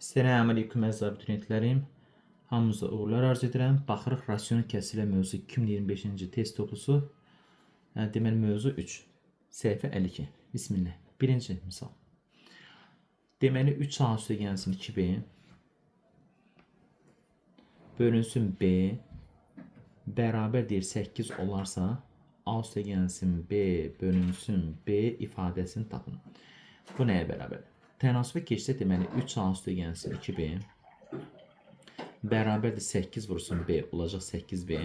Selamünaleyküm əziz abituriyentlərim. Hamınıza uğurlar arzu edirəm. Baxırıq rasional kəsirlər mövzusu 2025-ci test toplusu. Deməli mövzu 3. Səhifə 52. Bismillah. Birinci misal. Deməli 3A üstə gəlsin 2B bölünsün B bərabər deyir 8 olarsa A üstə gəlsin B bölünsün B ifadəsini tapın. Bu nəyə bərabərdir? Tənasübə keçsək deməli 3A üstə gəlsin 2B bərabərdir 8 vursun B olacaq 8B.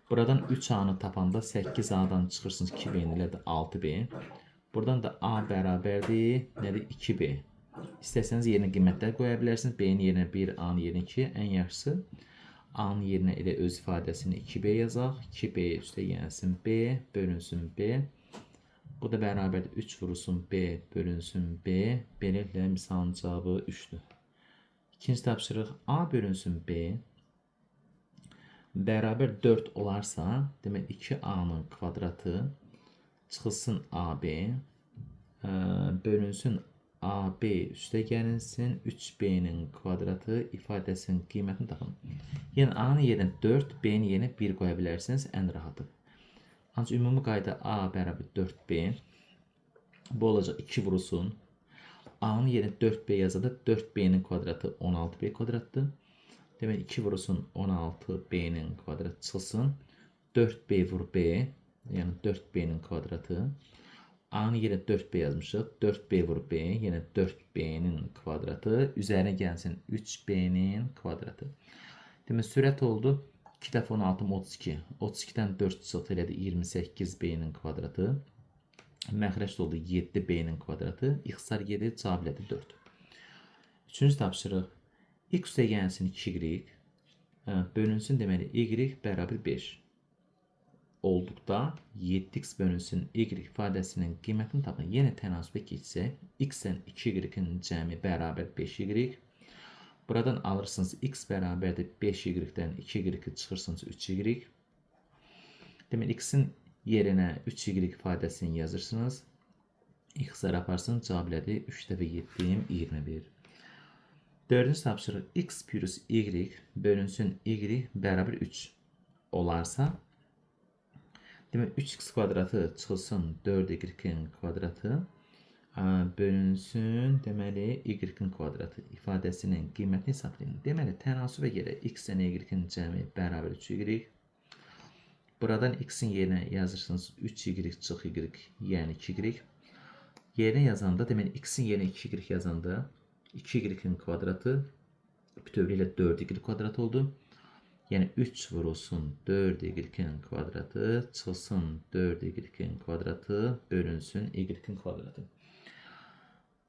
Buradan 3A-nı tapanda 8A-dan çıxırsınız 2B-ni elə də 6B. Buradan da A bərabərdir nədir 2B. İstəsəniz yerinə qiymətlər qoya bilərsiniz. B-nin yerinə 1, A-nın yerinə 2. Ən yaxşısı A-nın yerinə elə öz ifadəsini 2B yazaq. 2B üstə gəlsin B bölünsün B. Bu da bərabərdir 3 vurulsun B bölünsün B. Beləliklə misalın cavabı 3-dür. İkinci tapşırıq A bölünsün B bərabər 4 olarsa, demək 2A-nın kvadratı çıxılsın AB bölünsün AB üstə gəlinsin 3B-nin kvadratı ifadəsinin qiymətini tapın. Yəni A-nın yerinə 4, B-nin yerinə 1 qoya bilərsiniz, ən rahatı. Ancaq ümumi qayda A bərabər 4B. Bu olacaq 2 vurulsun. A-nın yerinə 4B yazanda 4B-nin kvadratı 16B kvadratdır. Demək 2 vurulsun 16B-nin kvadratı çıxılsın. 4B vur B, yəni 4B-nin kvadratı. A-nın yerinə 4B yazmışıq. 4B vur B, yəni 4B-nin kvadratı. Üzərinə gəlsin 3B-nin kvadratı. Demək sürət oldu 2 dəfə 16 32. 32-dən 4 çıxdı elədi 28B-nin kvadratı. Məxrəc də oldu 7B-nin kvadratı. İxtisar 7, cavab elədi 4. Üçüncü tapşırıq. X üstə gəlsin 2Y bölünsün deməli Y bərabər 5 olduqda 7x bölünsün Y ifadəsinin qiymətini tapın. Yenə tənasübə keçsək, x-lə 2y-in cəmi bərabər 5y. Buradan alırsınız x bərabərdir 5y-dən 2y-i çıxırsınız 3y. Deməli x-in yerinə 3y ifadəsini yazırsınız. İxtisar aparsın, cavab elədi 3 dəfə 7, 21. Dördüncü tapşırıq x plus y bölünsün y bərabər 3 olarsa, demək 3x kvadratı çıxılsın 4y-in kvadratı bölünsün deməli y-in kvadratı ifadəsinin qiymətini hesablayın. Deməli tənasübə görə x ilə y-in cəmi bərabər 3y. Buradan x-in yerinə yazırsınız 3y çıx y, yəni 2y. Yerinə yazanda, deməli x-in yerinə 2y yazanda 2y-in kvadratı bütövlüklə 4y kvadratı oldu. Yəni 3 vurulsun 4y-in kvadratı çıxılsın 4y-in kvadratı bölünsün y-in kvadratı.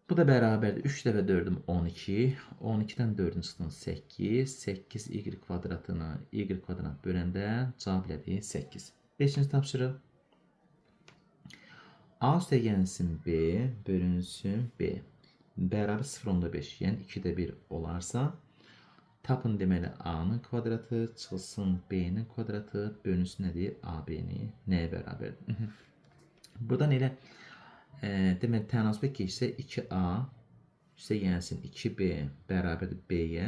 Bu da bərabərdir. 3 dəfə 4-üm 12. 12-dən 4-ün çıxdın 8. 8y kvadratını y kvadratına böləndə cavab elədi 8. 5-ci tapşırıq. A üstə gəlsin B bölünsün B. Bərabər 0,5, yəni 2-də 1 olarsa, tapın deməli A-nın kvadratı çıxılsın B-nin kvadratı bölünsün nədir? AB-ni nəyə bərabərdir? Buradan elə deməli tənasübə keçsə 2A üstə gəlsin 2B bərabərdir B-yə.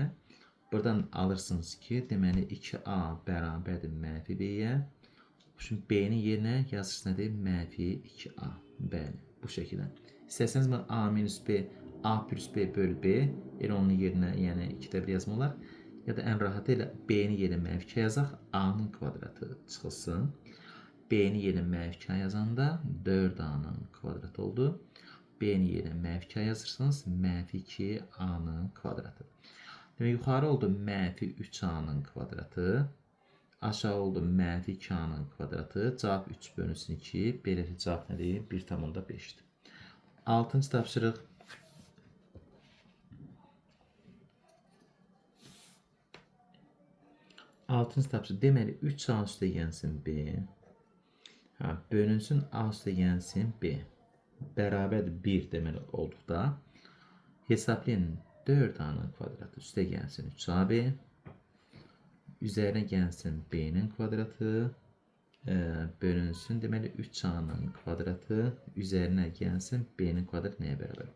Buradan alırsınız ki, deməli 2A bərabərdir mənfi B-yə. Şimdi B-nin yerinə yazırsınız nədir? Mənfi 2A. Bəli, bu şəkildə. İstəsəniz bunu A minus B, A plus B böl B, elə onun yerinə, yəni 2-də 1 yazmaq olar. Ya da ən rahatı elə B-nin yerinə mənfi 2 yazaq, A-nın kvadratı çıxılsın. B-nin yerinə mənfi 2 yazanda 4A-nın kvadratı oldu. B-nin yerinə mənfi 2 yazırsınız, mənfi 2A-nın kvadratı. Demək, yuxarı oldu mənfi 3A-nın kvadratı, aşağı oldu mənfi 2A-nın kvadratı. Cavab 3 bölünsün 2. Beləliklə cavab nədir? 1,5-dir. Altıncı tapşırıq. Altıncı tapşırıq. Deməli 3A üstə gəlsin B. Hə, bölünsün A üstə gəlsin B. Bərabərdir 1 deməli olduqda hesablayın 4A-nın kvadratı üstə gəlsin 3AB. Üzərinə gəlsin B-nin kvadratı bölünsün deməli 3A-nın kvadratı üzərinə gəlsin B-nin kvadratı nəyə bərabər?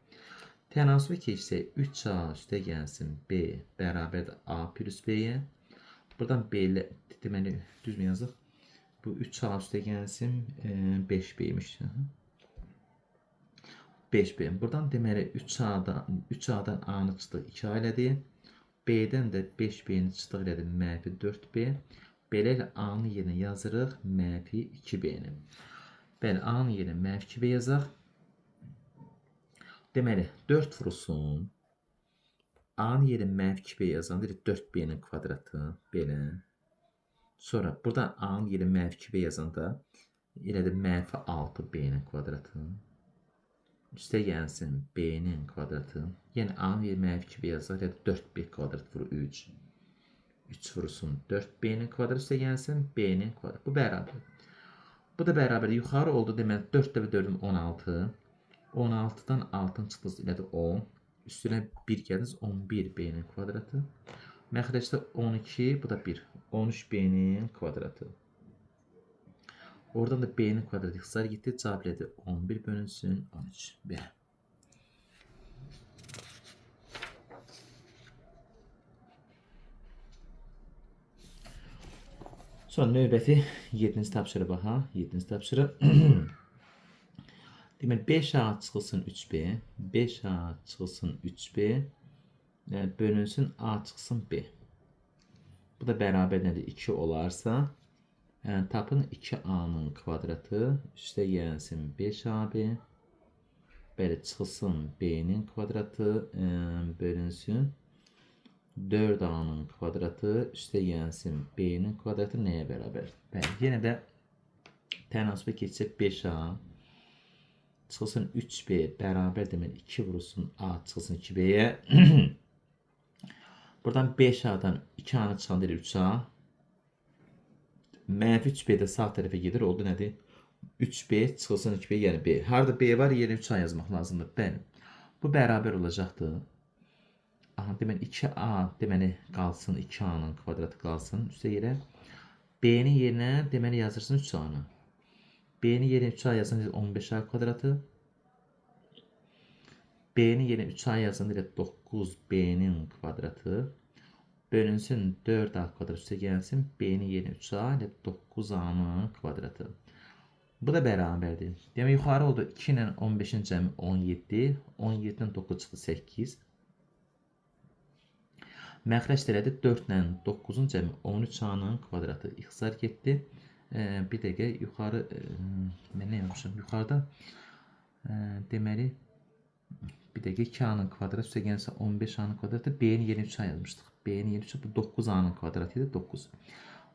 Tənasübə keçsək 3A üstə gəlsin B bərabərdir A plus B-yə. Buradan B ilə deməli düz mü yazdıq? Bu 3A üstə gəlsin 5B-ymiş. 5B. Buradan deməli 3A-dan A-nı çıxdıq 2A elədi. B-dən də 5B-ni çıxdıq elədi mənfi 4B. Beləliklə A-nın yerinə yazırıq mənfi 2B-ni. Bəli, A-nın yerinə mənfi 2B yazaq. Deməli, 4 vurulsun. A-nın yerinə mənfi 2B yazan, deyir 4B-nin kvadratı, belə. Sonra buradan A-nın yerinə mənfi 2B yazanda, elə də mənfi 6B-nin kvadratı. Üstə gəlsin B-nin kvadratı. Yəni, A-nın yerinə mənfi 2B yazaq, elə də 4B kvadrat vurur 3. 3 vurulsun 4B-nin kvadratı, üstə gəlsin B-nin kvadratı. Bu bərabər. Bu da bərabər. Yuxarı oldu, deməli, 4 dəfə 4-üm 16. 16-dan 6-nı çıxdınız, elədi 10. Üstünə 1 gəldiniz, 11 B-nin kvadratı. Məxrəcdə 12, bu da 1. 13 B-nin kvadratı. Oradan da B-nin kvadratı ixtisar getdi. Cavab elədi 11 bölünsün 13. Belə. Sonra növbəti 7-ci tapşırıq baxa. 7-ci tapşırıq. Deməli 5A çıxılsın 3B, 5A çıxılsın 3B, yəni bölünsün A çıxsın B. Bu da bərabər nədir? 2 olarsa, yəni tapın 2A-nın kvadratı, üstə gəlsin 5AB, bəli çıxılsın B-nin kvadratı, bölünsün 4A-nın kvadratı, üstə gəlsin B-nin kvadratı nəyə bərabər? Bəli, yenə də tənasübə keçsək 5A çıxılsın 3B bərabər deməli 2 vurulsun A çıxılsın 2B-yə. Buradan 5A-dan 2A-nı çıxan deyir 3A. Mənfi 3B də sağ tərəfə gedir. Oldu nədir? 3B çıxılsın 2B, yəni B. Harada B var, yerinə 3A yazmaq lazımdır. Bəli. Bu bərabər olacaqdır. Aha, deməli 2A deməli qalsın, 2A-nın kvadratı qalsın. Üstə yerə B-nin yerinə deməli yazırsın 3A-nı. B-nin yerinə 3A yazsan 15A kvadratı. B-nin yerinə 3A yazsan 9B-nin kvadratı. Bölünsün 4A kvadrat üstə gəlsin. B-nin yerinə 3A ilə 9A-nın kvadratı. Bu da bərabərdir. Demək yuxarı oldu 2 ilə 15-in cəmi 17. 17-dən 9 çıxdı 8. Məxrəc də elədi 4 ilə 9-un cəmi 13A-nın kvadratı. İxtisar getdi. Bir dəqiqə yuxarı mən nə yazmışam? Yuxarıda deməli bir dəqiqə 2A-nın kvadratı üstə gəlsə 15A-nın kvadratı B-nin yerinə 3A yazmışdıq. B-nin yerinə 3A bu 9A-nın kvadratı idi 9.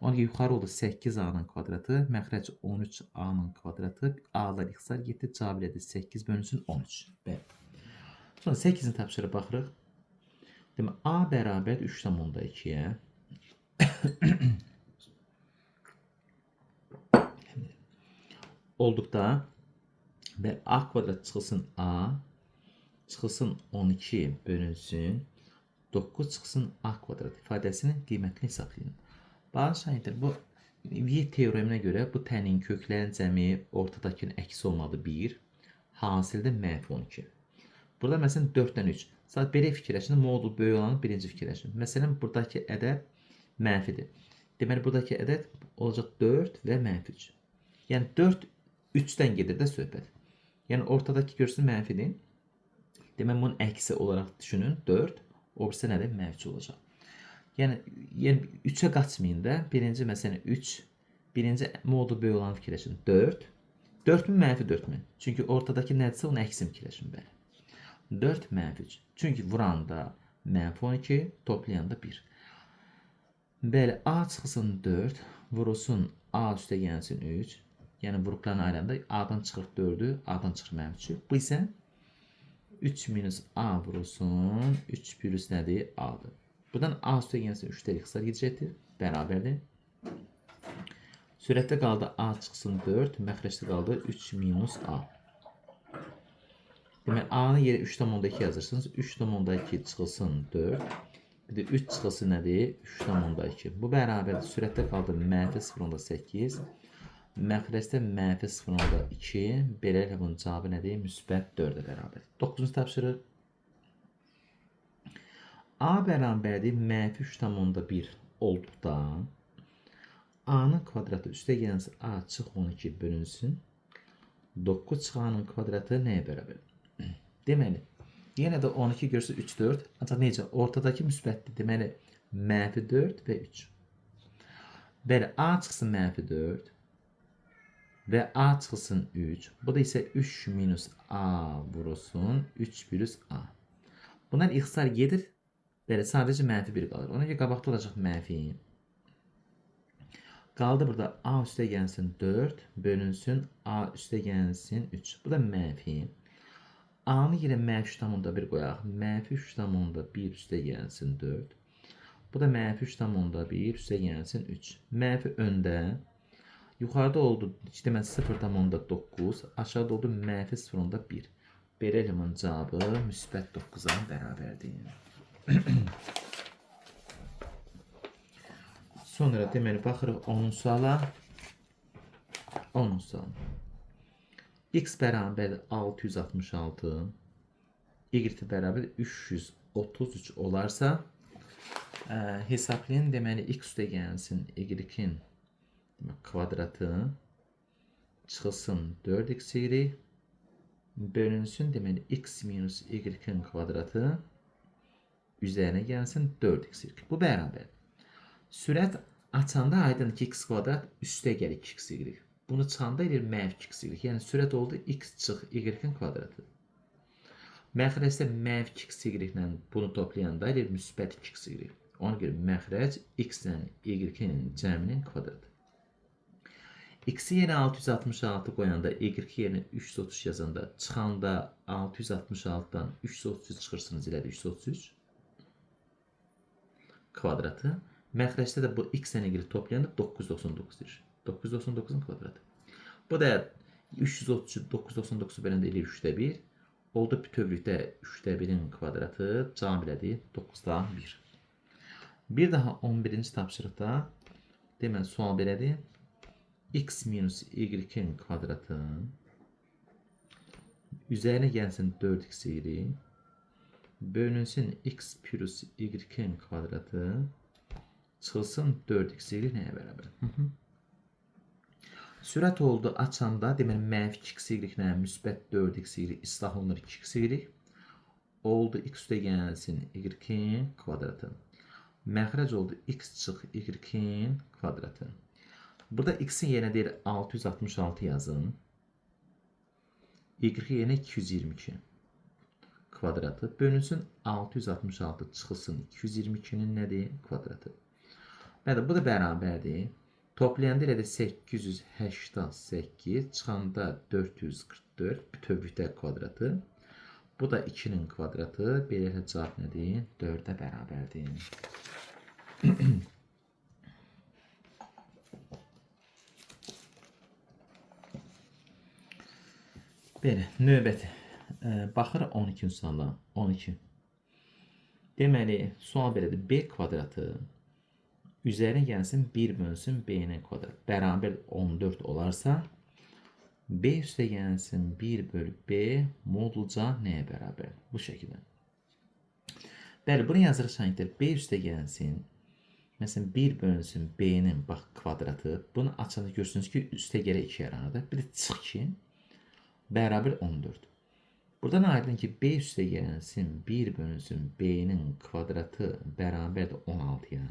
Ona görə yuxarı oldu 8A-nın kvadratı, məxrəc 13A-nın kvadratı, A-lar ixtisar getdi, cavab elədi 8 bölünsün 13. Bəli. Sonra 8-ci tapşırığa baxırıq. Deməli A bərabər 3,2-yə. Olduqda və A kvadrat çıxılsın A, çıxılsın 12 bölünsün 9 çıxsın A kvadrat ifadəsinin qiymətini hesablayın. Baxın şahidlər, bu Viet teoreminə görə bu tənin köklərin cəmi ortadakının əksi olmalı 1, hasildə mənfi 12. Burada məsələn 4-dən 3. Sadəcə belə fikirləşin, modul böyük olanı birinci fikirləşin. Məsələn, buradakı ədəd mənfidir. Deməli, buradakı ədəd olacaq 4 və mənfi 3. Yəni 4 3-dən gedir də söhbət. Yəni ortadakı görsün mənfidir. Deməli, bunun əksi olaraq düşünün 4, o birisi nədir? Mənfi 3 olacaq. Yəni 3-ə qaçmayın da. Birinci məsələn 3, birinci modul böyük olanı fikirləşin 4. 4 mü mənfi 4 mü? Çünki ortadakı nədirsə onun əksini fikirləşin bəli. 4 mənfi 3. Çünki vuranda mənfi 12, toplayanda 1. Bəli, A çıxsın 4, vurulsun A üstə gəlsin 3. Yəni vuruqlarını ayıranda A-dan çıxır 4-ü, A-dan çıxır mənfi 3-ü. Bu isə 3 minus A vurulsun 3 plus nədir? A-dır. Buradan A üstə gəlsin 3-də ixtisar gedəcəkdir. Bərabərdir. Sürətdə qaldı A çıxsın 4, məxrəcdə qaldı 3 minus A. Deməli, A-nın yeri 3,2 yazırsınız. 3,2 çıxılsın 4. Bir də 3 çıxılsın nədir? 3,2. Bu bərabərdir. Sürətdə qaldı mənfi 0,8. Məxrəcdə mənfi 0,2. Beləliklə bunun cavabı nədir? Müsbət 4-ə bərabər. 9-cu tapşırıq. A bərabərdir mənfi 3,1 olduqda A-nın kvadratı üstə gəlsin A çıx 12 bölünsün. 9 çıx A-nın kvadratı nəyə bərabər? Deməli, yenə də 12 görsə 3, 4. Ancaq necə? Ortadakı müsbətdir. Deməli, mənfi 4 və 3. Bəli, A çıxsın mənfi 4 və A çıxsın 3. Bu da isə 3 minus A vurulsun 3 plus A. Bunlar ixtisar gedir. Bəli, sadəcə mənfi 1 qalır. Ona görə qabaqda olacaq mənfi. Qaldı burada A üstə gəlsin 4 bölünsün A üstə gəlsin 3. Bu da mənfi. A-nı yerə mənfi 3,1 qoyaq. Mənfi 3,1 üstə gəlsin 4. Bu da mənfi 3,1 üstə gəlsin 3. Mənfi öndə. Yuxarıda oldu deməli 0,9. Aşağıda oldu mənfi 0,1. Beləliklə bunun cavabı müsbət 9-a bərabərdir. Sonra deməli baxırıq 10-cu suala. 10-cu sual. X bərabər 666, Y bərabər 333 olarsa, hesablayın, deməli X üstə gəlsin Y-in kvadratı çıxılsın 4xy bölünsün, deməli X minus Y-in kvadratı üzərinə gəlsin 4xy. Bu bərabər. Sürət açanda aydındır ki, x kvadrat üstə gəlir 2xy. Bunu çıxanda eləyir mənfi 2xy. Yəni sürət oldu x çıx y-in kvadratı. Məxrəcdə mənfi 2xy ilə bunu toplayanda eləyir müsbət 2xy. Ona görə məxrəc x ilə y-in cəminin kvadratı. X-i yerinə 666 qoyanda, y yerinə 333 yazanda, çıxanda 666-dan 333 çıxırsınız, elədir 333 kvadratı. Məxrəcdə də bu x ilə y toplayanda 999 deyir. 999-un kvadratı. Bu da 333 999-u böləndə eləyir 3-də 1. Oldu bütövlükdə 3-də 1-in kvadratı. Cavab elədir 9-da 1. Bir daha 11-ci tapşırıqda deməli sual belədir. X minus y-in kvadratı üzərinə gəlsin 4xy bölünsün x plus y-in kvadratı çıxılsın 4xy nəyə bərabər? Sürət oldu açanda, deməli mənfi 2xy ilə müsbət 4xy islah olunur 2xy. Oldu x üstə gəlsin y-in kvadratı. Məxrəc oldu x çıx y-in kvadratı. Burada x-in yerinə deyir 666 yazın. Y yerinə 222 kvadratı bölünsün 666 çıxılsın 222-nin nədir? Kvadratı. Bəli, bu da bərabərdir. Toplayanda elə də 888, çıxanda 444 bütövlükdə kvadratı. Bu da 2-nin kvadratı. Beləliklə cavab nədir? 4-ə bərabərdir. Belə, növbəti. Baxırıq 12-ci suala. 12. Deməli, sual belədir. B kvadratı üzərinə gəlsin 1 bölünsün B-nin kvadratı. Bərabər 14 olarsa, B üstə gəlsin 1 bölü B modulca nəyə bərabər? Bu şəkildə. Bəli, bunu yazırıq şagirdlər. B üstə gəlsin. Məsələn, 1 bölünsün B-nin bax kvadratı. Bunu açanda görürsünüz ki, üstə gələ 2 yaranır da. Bir də çıx ki, bərabər 14. Buradan aydın ki, B üstə gəlsin 1 bölünsün B-nin kvadratı bərabərdir 16-ya.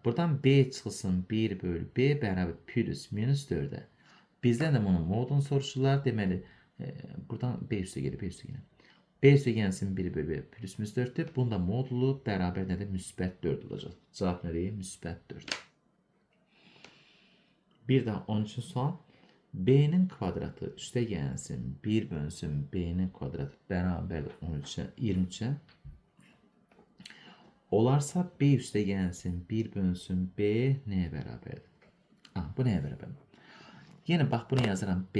Buradan B çıxılsın 1 bölü B bərabər plus minus 4-ə. Bizdən də bunun modunu soruşurlar. Deməli, buradan B üstə gəlir, B üstə gəlir. B üstə gəlsin 1 bölü B plus minus 4-dür. Bunun da modulu bərabər nədir? Müsbət 4 olacaq. Cavab nədir? Müsbət 4. Bir daha 13-cü sual. B-nin kvadratı üstə gəlsin 1 bölünsün B-nin kvadratı bərabərdir 13-ə, 23-ə. Olarsa B üstə gəlsin 1 bölünsün B nəyə bərabərdir? Bu nəyə bərabərdir? Yenə bax bunu yazıram. B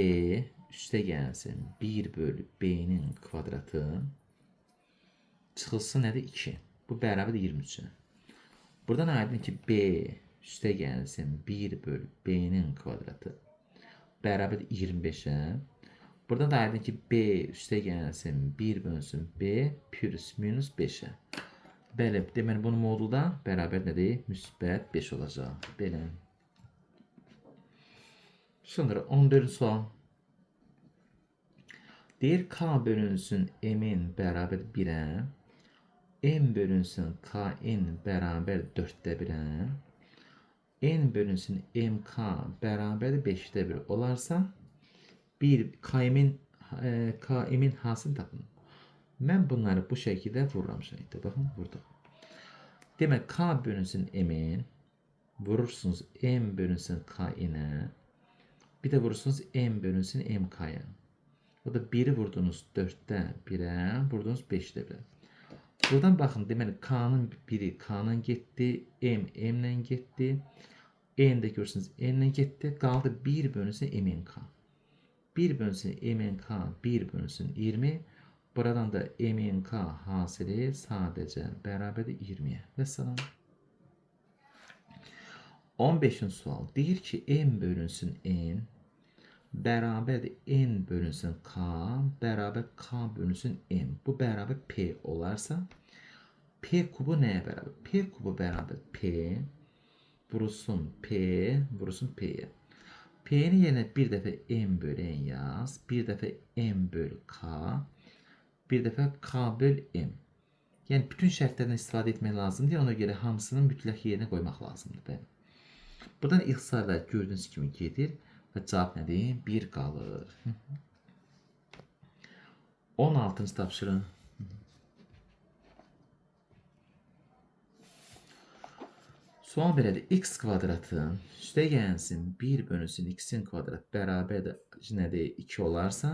üstə gəlsin 1 bölü B-nin kvadratı çıxılsın nədir? 2. Bu bərabərdir 23-ə. Buradan aydın ki, B üstə gəlsin 1 bölü B-nin kvadratı bərabərdir 25-ə. Buradan da aydın ki, B üstə gəlsin 1 bölünsün B plus minus 5-ə. Bəli, deməli, bunun modulu da bərabər nədir? Müsbət 5 olacaq. Belə. Sonra 14-cü sual. Deyir, K bölünsün M-in bərabər 1-ə, M bölünsün K-in bərabər 4-də 1-ə, N bölünsün MK bərabər 5-də 1 olarsa, 1 KM-in hansını tapın? Mən bunları bu şəkildə vururam. Baxın, vurduq. Demək, K bölünsün M-in, vurursunuz M bölünsün K-inə, bir də vurursunuz M bölünsün MK-ya. O da 1-i vurdunuz 4-də 1-ə, vurdunuz 5-də 1-ə. Buradan baxın, deməli, K-nın 1-i K-nın getdi, M M-lə getdi, N də görürsünüz N-lə getdi, qaldı 1 bölünsün MNK. 1 bölünsün MNK, 1 bölünsün 20. Buradan da MNK hasili sadəcə bərabərdir 20-yə. Vəssalam. 15-ci sual. Deyir ki, M bölünsün N bərabərdir N bölünsün K bərabər K bölünsün M. Bu bərabər P olarsa, P kubu nəyə bərabər? P kubu bərabər P vurulsun P vurulsun P-yə. P-nin yerinə bir dəfə M böl N yaz, bir dəfə M böl K, bir dəfə K böl M. Yəni, bütün şərtlərdən istifadə etmək lazımdır. Ona görə hamısının mütləq yerinə qoymaq lazımdır. Bəli. Buradan ixtisarlar gördüyünüz kimi gedir və cavab nədir? 1 qalır. 16-cı tapşırıq. Sual belədir. X kvadratı üstə gəlsin 1 bölünsün x-in kvadrat bərabərdir nədir? 2 olarsa,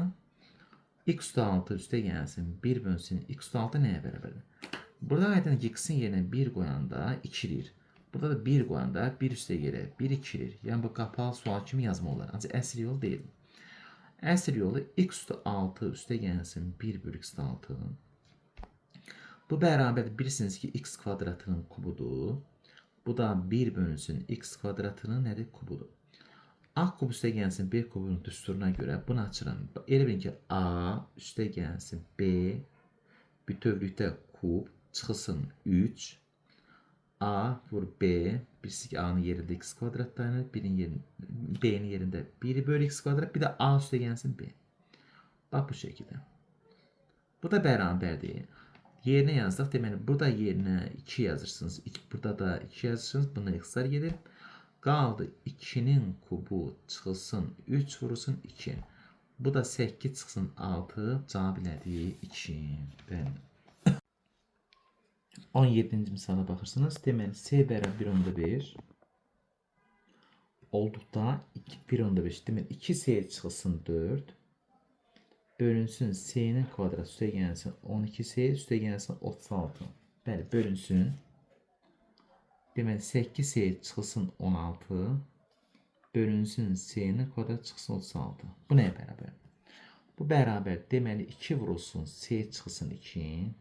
x üstə 6 üstə gəlsin 1 bölünsün x üstə 6 nəyə bərabərdir? Burada aydın ki, x-in yerinə 1 qoyanda 2 eləyir. Burada da 1 qoyanda 1 üstə gələ 1 2 eləyir. Yəni bu qapalı sual kimi yazma olar. Ancaq əsl yol deyil. Əsl yolu x üstə 6 üstə gəlsin 1 bölü x üstə 6. Bu bərabərdir. Bilirsiniz ki, x kvadratının kubudur. Bu da 1 bölünsün x kvadratının nədir? Kubudur. A kub üstə gəlsin B kubunun düsturuna görə bunu açıram. Elə bilin ki, A üstə gəlsin B bütövlükdə kub çıxılsın 3. A vur B. Bilirsiniz ki, A-nın yerində x kvadrat dayanır. B-nin yerində 1 bölü x kvadrat. Bir də A üstə gəlsin B. Bax bu şəkildə. Bu da bərabərdir. Yerinə yazdıq. Deməli, burada yerinə 2 yazırsınız. Burada da 2 yazırsınız. Buna ixtisar gedir. Qaldı 2-nin kubu çıxılsın 3 vurulsun 2. Bu da 8 çıxsın 6. Cavab nədir? 2. Bəli. 17-ci misala baxırsınız. Deməli, C bərabər 1.5 olduqda 1.5. Deməli, 2C çıxılsın 4. Bölünsün C-nin kvadratı üstə gəlsin 12C üstə gəlsin 36. Bəli, bölünsün. Deməli, 8C çıxılsın 16. Bölünsün C-nin kvadratı çıxsın 36. Bu nəyə bərabər? Bu bərabər. Deməli, 2 vurulsun C çıxılsın 2.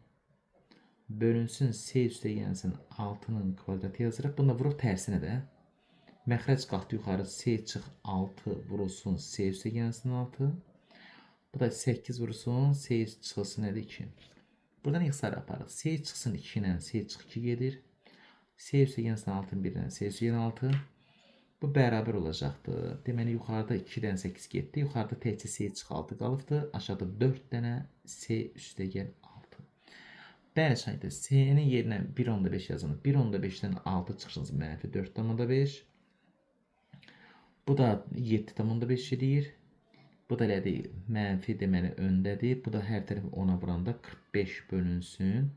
Bölünsün C üstə gəlsin 6-nın kvadratı yazırıq. Bunu da vuruq tərsinə də. Məxrəc qalxdı yuxarı C çıx 6 vurulsun C üstə gəlsin 6. Bu da 8 vurulsun C çıxılsın nədir? 2. Buradan ixtisar aparıq. C çıxsın 2 ilə C çıx 2 gedir. C üstə gəlsin 6-nın 1 ilə C üstə gəlsin 6. Bu bərabər olacaqdır. Deməli, yuxarıda 2-dən 8 getdi. Yuxarıda təkcə C çıx 6 qalıbdır. Aşağıda 4 dənə C üstə gəl 6. Bəli, şahidlər, C-nin yerinə 1.5 yazın. 1.5-dən 6 çıxırsınız, mənfi 4.5. Bu da 7.5 eləyir. Bu da elədir, mənfi deməli öndədir. Bu da hər tərəfi 10-a vuranda 45 bölünsün.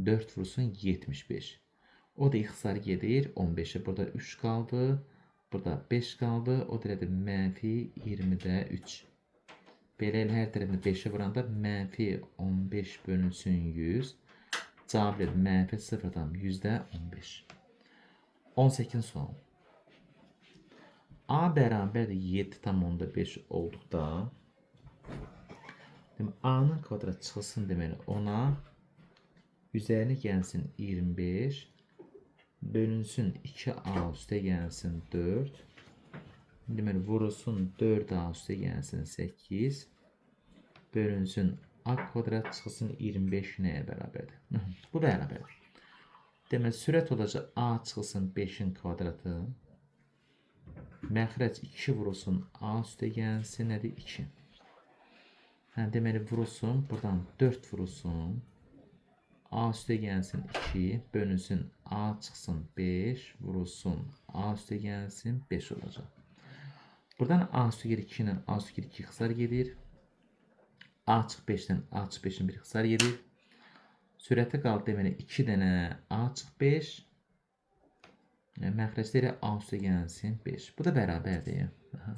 4 vursun 75. O da ixtisar gedir 15-ə. Burada 3 qaldı. Burada 5 qaldı. O da elədir mənfi 20-də 3. Belə elə hər tərəfini 5-ə vuranda mənfi 15 bölünsün 100. Cavab elədir mənfi 0,15. 18 sual. A bərabərdir 7,5 olduqda demək, A-nın kvadratı çıxılsın deməli 10-a üzərinə gəlsin 25 bölünsün 2A üstə gəlsin 4 deməli vurulsun 4A üstə gəlsin 8 bölünsün A kvadrat çıxılsın 25 nəyə bərabərdir? Bu bərabərdir. Demək, sürət olacaq A çıxılsın 5-in kvadratı. Məxrəc 2 vurulsun A üstə gəlsin, nədir? 2. Hə, deməli, vurulsun, buradan 4 vurulsun. A üstə gəlsin 2, bölünsün A çıxsın 5, vurulsun A üstə gəlsin 5 olacaq. Buradan A üstə gəlir 2 ilə A üstə gəlir 2 xisar gedir. A çıx 5-dən A çıx 5-in 1 xisar gedir. Sürəti qaldı deməli 2 dənə A çıx 5. Məxrəcdə elə A üstə gəlsin 5. Bu da bərabərdir. Aha.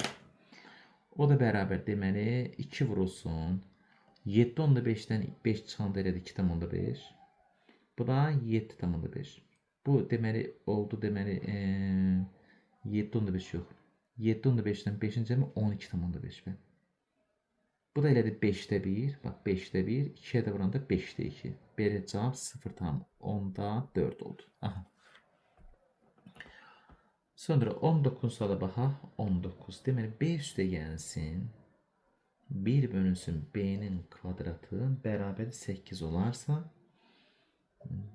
O da bərabər deməli 2 vurulsun. 7,5-dən 5 çıxanda elədir 2,5. Bu da 7,5. Bu deməli oldu deməli 7,5 yox. 7,5-dən 5-in cəmi 12,5. Bu da elədir 5-də 1. Bax 5-də 1. 2-yə də vuranda 5-də 2. Belə cavab 0,4 oldu. Aha. Sonra 19 suala baxaq. 19. Deməli B üstə gəlsin. 1 bölünsün B-nin kvadratı bərabər 8 olarsa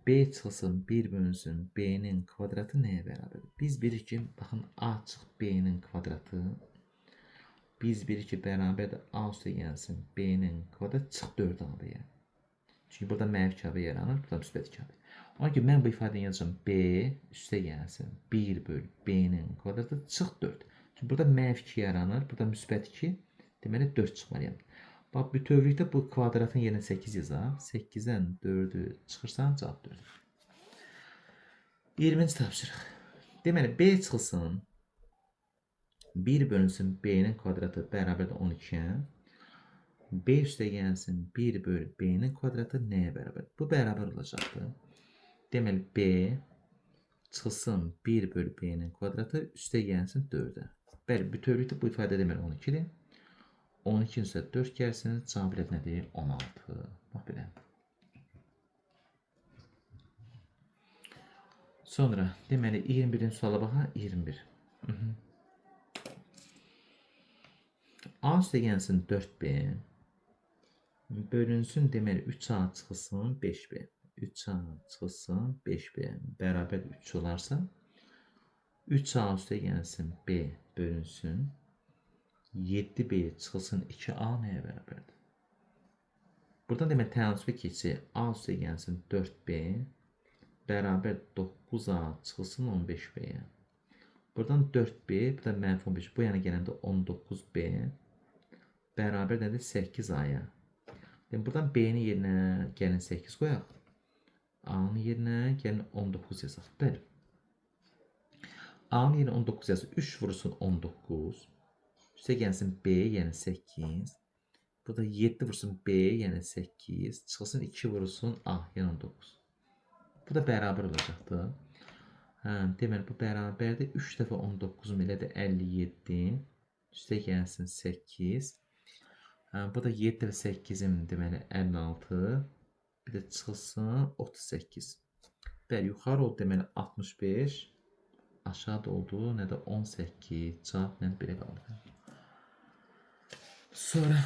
B çıxılsın 1 bölünsün B-nin kvadratı nəyə bərabərdir? Biz bilirik ki, baxın A çıx B-nin kvadratı. Biz bilirik ki, bərabərdir A üstə gəlsin B-nin kvadratı çıx 4 AB-yə. Çünki burada mənfi 2 AB yaranır, burada müsbət 2 AB. Ona görə mən bu ifadəni yazacağam B üstə gəlsin 1 böl B-nin kvadratı çıx 4. Çünki burada mənfi 2 yaranır, burada müsbət 2, deməli 4 çıxmalıyam. Bax, bütövlükdə bu kvadratın yerinə 8 yazaq. 8-dən 4-ü çıxırsan, cavab 4. 20-ci tapşırıq. Deməli, B çıxılsın 1 bölünsün B-nin kvadratı bərabərdir 12-yə. B üstə gəlsin 1 böl B-nin kvadratı nəyə bərabərdir? Bu bərabər olacaqdır. Deməli, B çıxılsın 1 böl B-nin kvadratı üstə gəlsin 4-ə. Bəli, bütövlükdə bu ifadə deməli 12-dir. 12-nin üstə 4 gəlsin, cavab elə nədir? 16. Bax belə. Sonra, deməli, 21-ci suala baxaq. 21. A üstə gəlsin 4B. Bölünsün, deməli, 3A çıxılsın 5B. 3A çıxılsın 5B. Bərabər 3 olarsa, 3A üstə gəlsin B bölünsün. 7B çıxılsın 2A nəyə bərabərdir? Buradan demək tənasübə keçsək, A üstə gəlsin 4B bərabər 9A çıxılsın 15B-yə. Buradan 4B, bu da mənfi 15, bu yana gələndə 19B bərabər nədir? 8A-ya. Demək, buradan B-nin yerinə gəlin 8 qoyaq. A-nın yerinə gəlin 19 yazaq. Bəli. A-nın yerinə 19 yazaq. 3 vurulsun 19. Üstə gəlsin B, yəni 8. Bu da 7 vursun B, yəni 8. Çıxılsın 2 vurulsun A, yəni 19. Bu da bərabər olacaqdır. Hə, deməli, bu bərabərdir. 3 dəfə 19 elə də 57. Üstə gəlsin 8. Hə, bu da 7 dəfə 8-im deməli 56. Bir də çıxılsın 38. Bəli, yuxarı oldu deməli 65. Aşağıda oldu nə də 18. Cavab nə belə qaldı. Sonra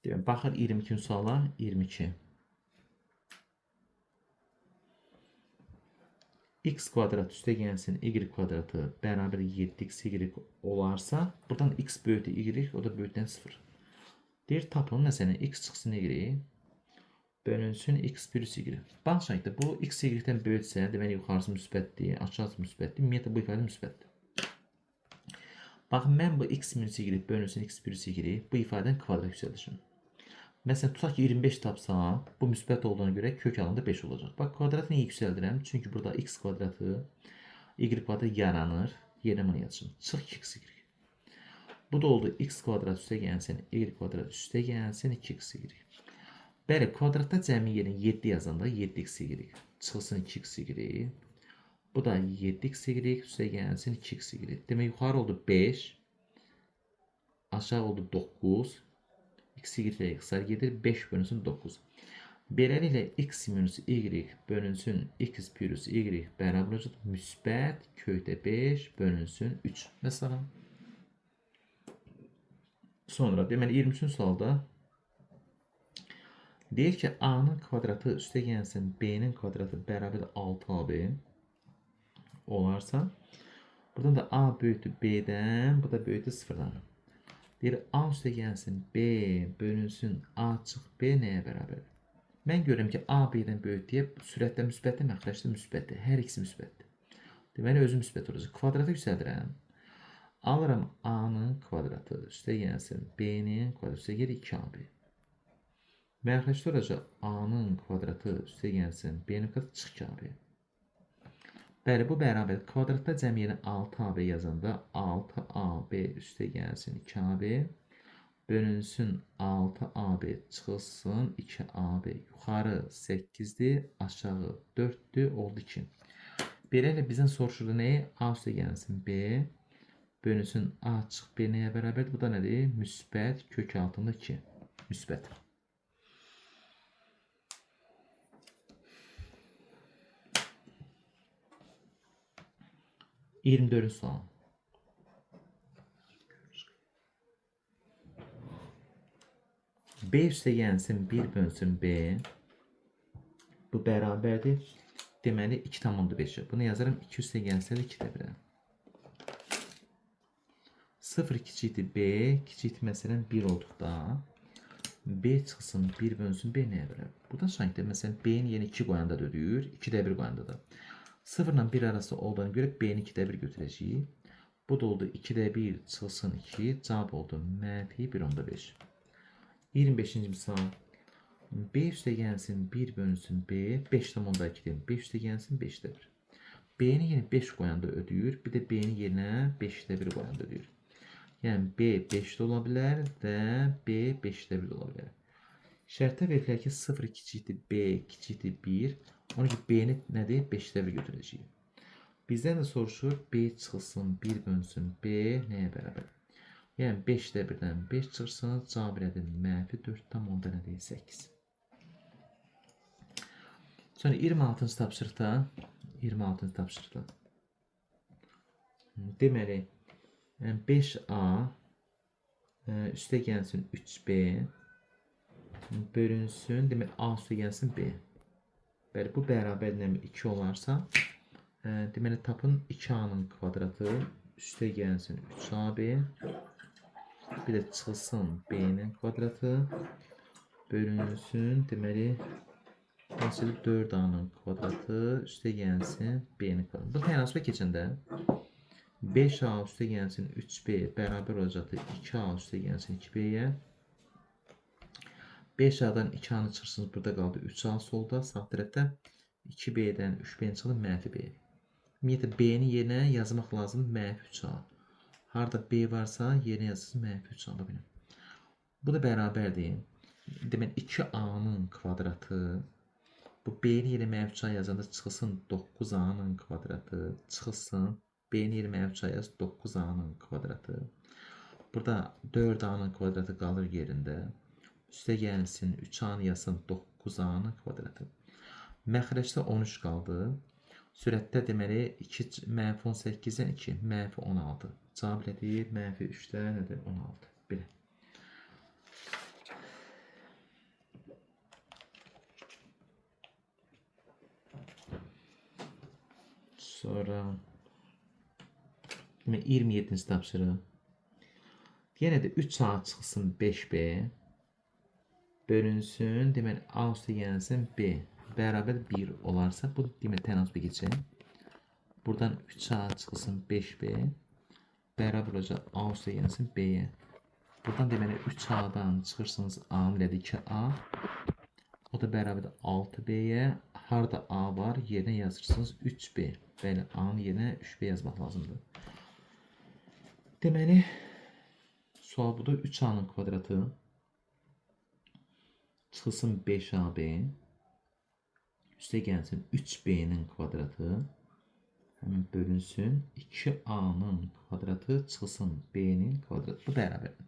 demək, baxır 22-ci suala. 22. X kvadrat üstə gəlsin y kvadratı bərabər 7xy olarsa, buradan x böyükdür y, o da böyükdən 0. Deyir, tapın, məsələn, x çıxsın y, bölünsün x plus y. Bax, şəkildə, bu x y-dən böyüksə, deməli, yuxarısı müsbətdir, aşağısı müsbətdir, ümumiyyətlə, bu ifadə müsbətdir. Baxın, mən bu x minus y bölünsün x plus y, bu ifadənin kvadrat yüksəldişim. Məsələn, tutaq ki, 25 tapsam, bu müsbət olduğuna görə kök alında 5 olacaq. Bax, kvadratı niyə yüksəldirəm? Çünki burada x kvadratı, y kvadratı yaranır. Yerinə bunu yazacağım. Çıx 2xy. Bu da oldu x kvadrat üstə gəlsin, y kvadrat üstə gəlsin, 2xy. Bəli, kvadratda cəmi yerinə 7 yazanda 7xy. Çıxılsın 2xy. Bu da 7xy üstə gəlsin 2xy. Demək, yuxarı oldu 5, aşağı oldu 9. X, y ilə ixtisar gedir. 5 bölünsün 9. Beləliklə, x minus y bölünsün x plus y bərabər olacaq. Müsbət kökdə 5 bölünsün 3. Məsələn. Sonra, deməli, 23-cü sualda Deyir ki, A-nın kvadratı üstə gəlsin B-nin kvadratı bərabər 6AB olarsa, buradan da A böyükdür B-dən, bu da böyükdür 0-dan. Deyir, A üstə gəlsin B bölünsün A çıx B nəyə bərabərdir? Mən görürəm ki, A B-dən böyük deyə sürətdə müsbətdir, məxrəcdə müsbətdir. Hər ikisi müsbətdir. Deməli, özü müsbət olacaq. Kvadratı yüksəldirəm. Alıram A-nın kvadratı üstə gəlsin B-nin kvadratı üstə gəlir 2AB. Məxrəcdə olacaq A-nın kvadratı üstə gəlsin B-nin kvadratı çıx 2AB. Bəli, bu bərabər. Kvadratda cəm yerinə 6AB yazanda 6AB üstə gəlsin 2AB. Bölünsün 6AB çıxılsın 2AB. Yuxarı 8-dir, aşağı 4-dür, oldu 2. Beləliklə bizdən soruşurdu nəyi? A üstə gəlsin B. Bölünsün A çıx B nəyə bərabərdir? Bu da nədir? Müsbət kök altında 2. Müsbət. İyirmi dördüncü sual. B üstə gəlsin 1 bölünsün B. Bu bərabərdir. Deməli 2,5. Bunu yazaram 2 üstə gəlsə də 2-də 1-ə. 0 kiçikdir B, kiçikdir məsələn 1 olduqda B çıxsın 1 bölünsün B nəyə bərabər? Buradan sanki də məsələn B-nin yerinə 2 qoyanda da ödəyir, 2-də 1 qoyanda da. 0 ilə 1 arası olduğuna görə B-ni 2-də 1 götürəcəyik. Bu da oldu 2-də 1 çıxsın 2, cavab oldu mənfi 1,5. 25-ci misal. B üstə gəlsin 1 bölünsün B, 5,2 deyim. B üstə gəlsin 5-də 1. B-ni yerinə 5 qoyanda ödəyir, bir də B-ni yerinə 5-də 1 qoyanda ödəyir. Yəni B 5-də ola bilər və B 5-də 1 də ola bilər. Şərtdə verililər ki, 0 kiçikdir B kiçikdir 1. Ona ki, B-ni nədir? 5-də 1 götürəcəyik. Bizdən də soruşur, B çıxılsın 1 bölünsün B nəyə bərabər? Yəni 5-də 1-dən 5 çıxırsınız, cavab nədir? Mənfi 4,8. Sonra 26-cı tapşırıqda, 26-cı tapşırıqda. Deməli, 5A üstə gəlsin 3B bölünsün, demək A üstə gəlsin B. Bəli, bu bərabər 2 olarsa, deməli tapın 2A-nın kvadratı üstə gəlsin 3AB, bir də çıxılsın B-nin kvadratı bölünsün, deməli məsələ 4A-nın kvadratı üstə gəlsin B-nin kvadratı. Bu tənasübə keçəndə 5A üstə gəlsin 3B bərabər olacaqdır 2A üstə gəlsin 2B-yə. 5A-dan 2A-nı çıxırsınız, burada qaldı 3A solda, sağ tərəfdə 2B-dən 3B-ni çıxılır mənfi B. Ümumiyyətlə, B-nin yerinə yazmaq lazımdır mənfi 3A. Harada B varsa, yerinə yazırsınız mənfi 3A. Bu da bərabərdir. Deməli, 2A-nın kvadratı, bu B-nin yerinə mənfi 3A yazanda çıxılsın 9A-nın kvadratı, çıxılsın B-nin yerinə mənfi 3A yaz 9A-nın kvadratı. Burada 4A-nın kvadratı qalır yerində. Üstə gəlsin 3A-nı yazsın 9A-nın kvadratı. Məxrəcdə 13 qaldı. Sürətdə deməli 2 mənfi 18-dən 2 mənfi 16. Cavab nədir? Mənfi 3-də nədir? 16. Belə. Sonra 27-ci tapşırıq. Yenə də 3A çıxsın 5B bölünsün, deməli A üstə gəlsin B bərabər 1 olarsa, bu deməli tənasübə keçək. Buradan 3A çıxılsın 5B bərabər olacaq A üstə gəlsin B-yə. Buradan deməli 3A-dan çıxırsınız A-nın elədi 2A. O da bərabərdir 6B-yə. Harada A var, yerinə yazırsınız 3B. Bəli, A-nın yerinə 3B yazmaq lazımdır. Deməli, sual budur. 3A-nın kvadratı çıxılsın 5AB üstə gəlsin 3B-nin kvadratı həmin bölünsün 2A-nın kvadratı çıxılsın B-nin kvadratı. Bu bərabərdir.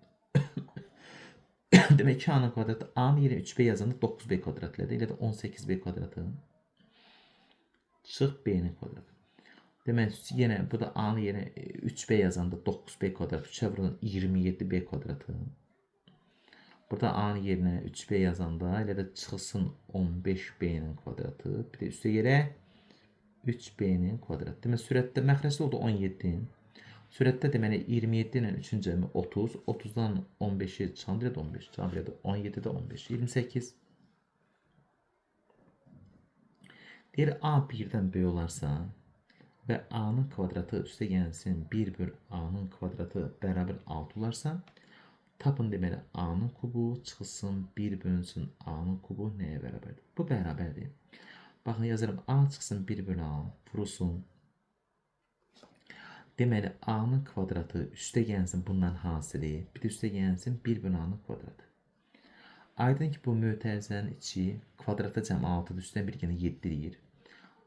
Demək 2A-nın kvadratı A-nın yerinə 3B yazanda 9B kvadratı elədi. Elə də 18B kvadratı çıx B-nin kvadratı. Demək yenə bu da A-nın yerinə 3B yazanda 9B kvadratı 3-ə vurulan 27B kvadratı. Burada A-nın yerinə 3B yazanda elə də çıxsın 15B-nin kvadratı. Bir də üstə yerə 3B-nin kvadratı. Demək, sürətdə məxrəci oldu 17-nin. Sürətdə deməli 27 ilə 3-ün cəmi 30. 30-dan 15-i çıxanda da 15. Cavab da 17-də 15. 28. Deyir A 1-dən böyük olarsa və A-nın kvadratı üstə gəlsin 1 böl A-nın kvadratı bərabər 6 olarsa, tapın deməli A-nın kubu çıxsın 1 bölünsün A-nın kubu nəyə bərabərdir? Bu bərabərdir. Baxın, yazıram A çıxsın 1 böl A vurulsun. Deməli A-nın kvadratı üstə gəlsin bundan hasili, bir də üstə gəlsin 1 böl A-nın kvadratı. Aydın ki, bu mötərizənin içi kvadrata cəm 6-dır, üstdən bir gələn 7 deyir.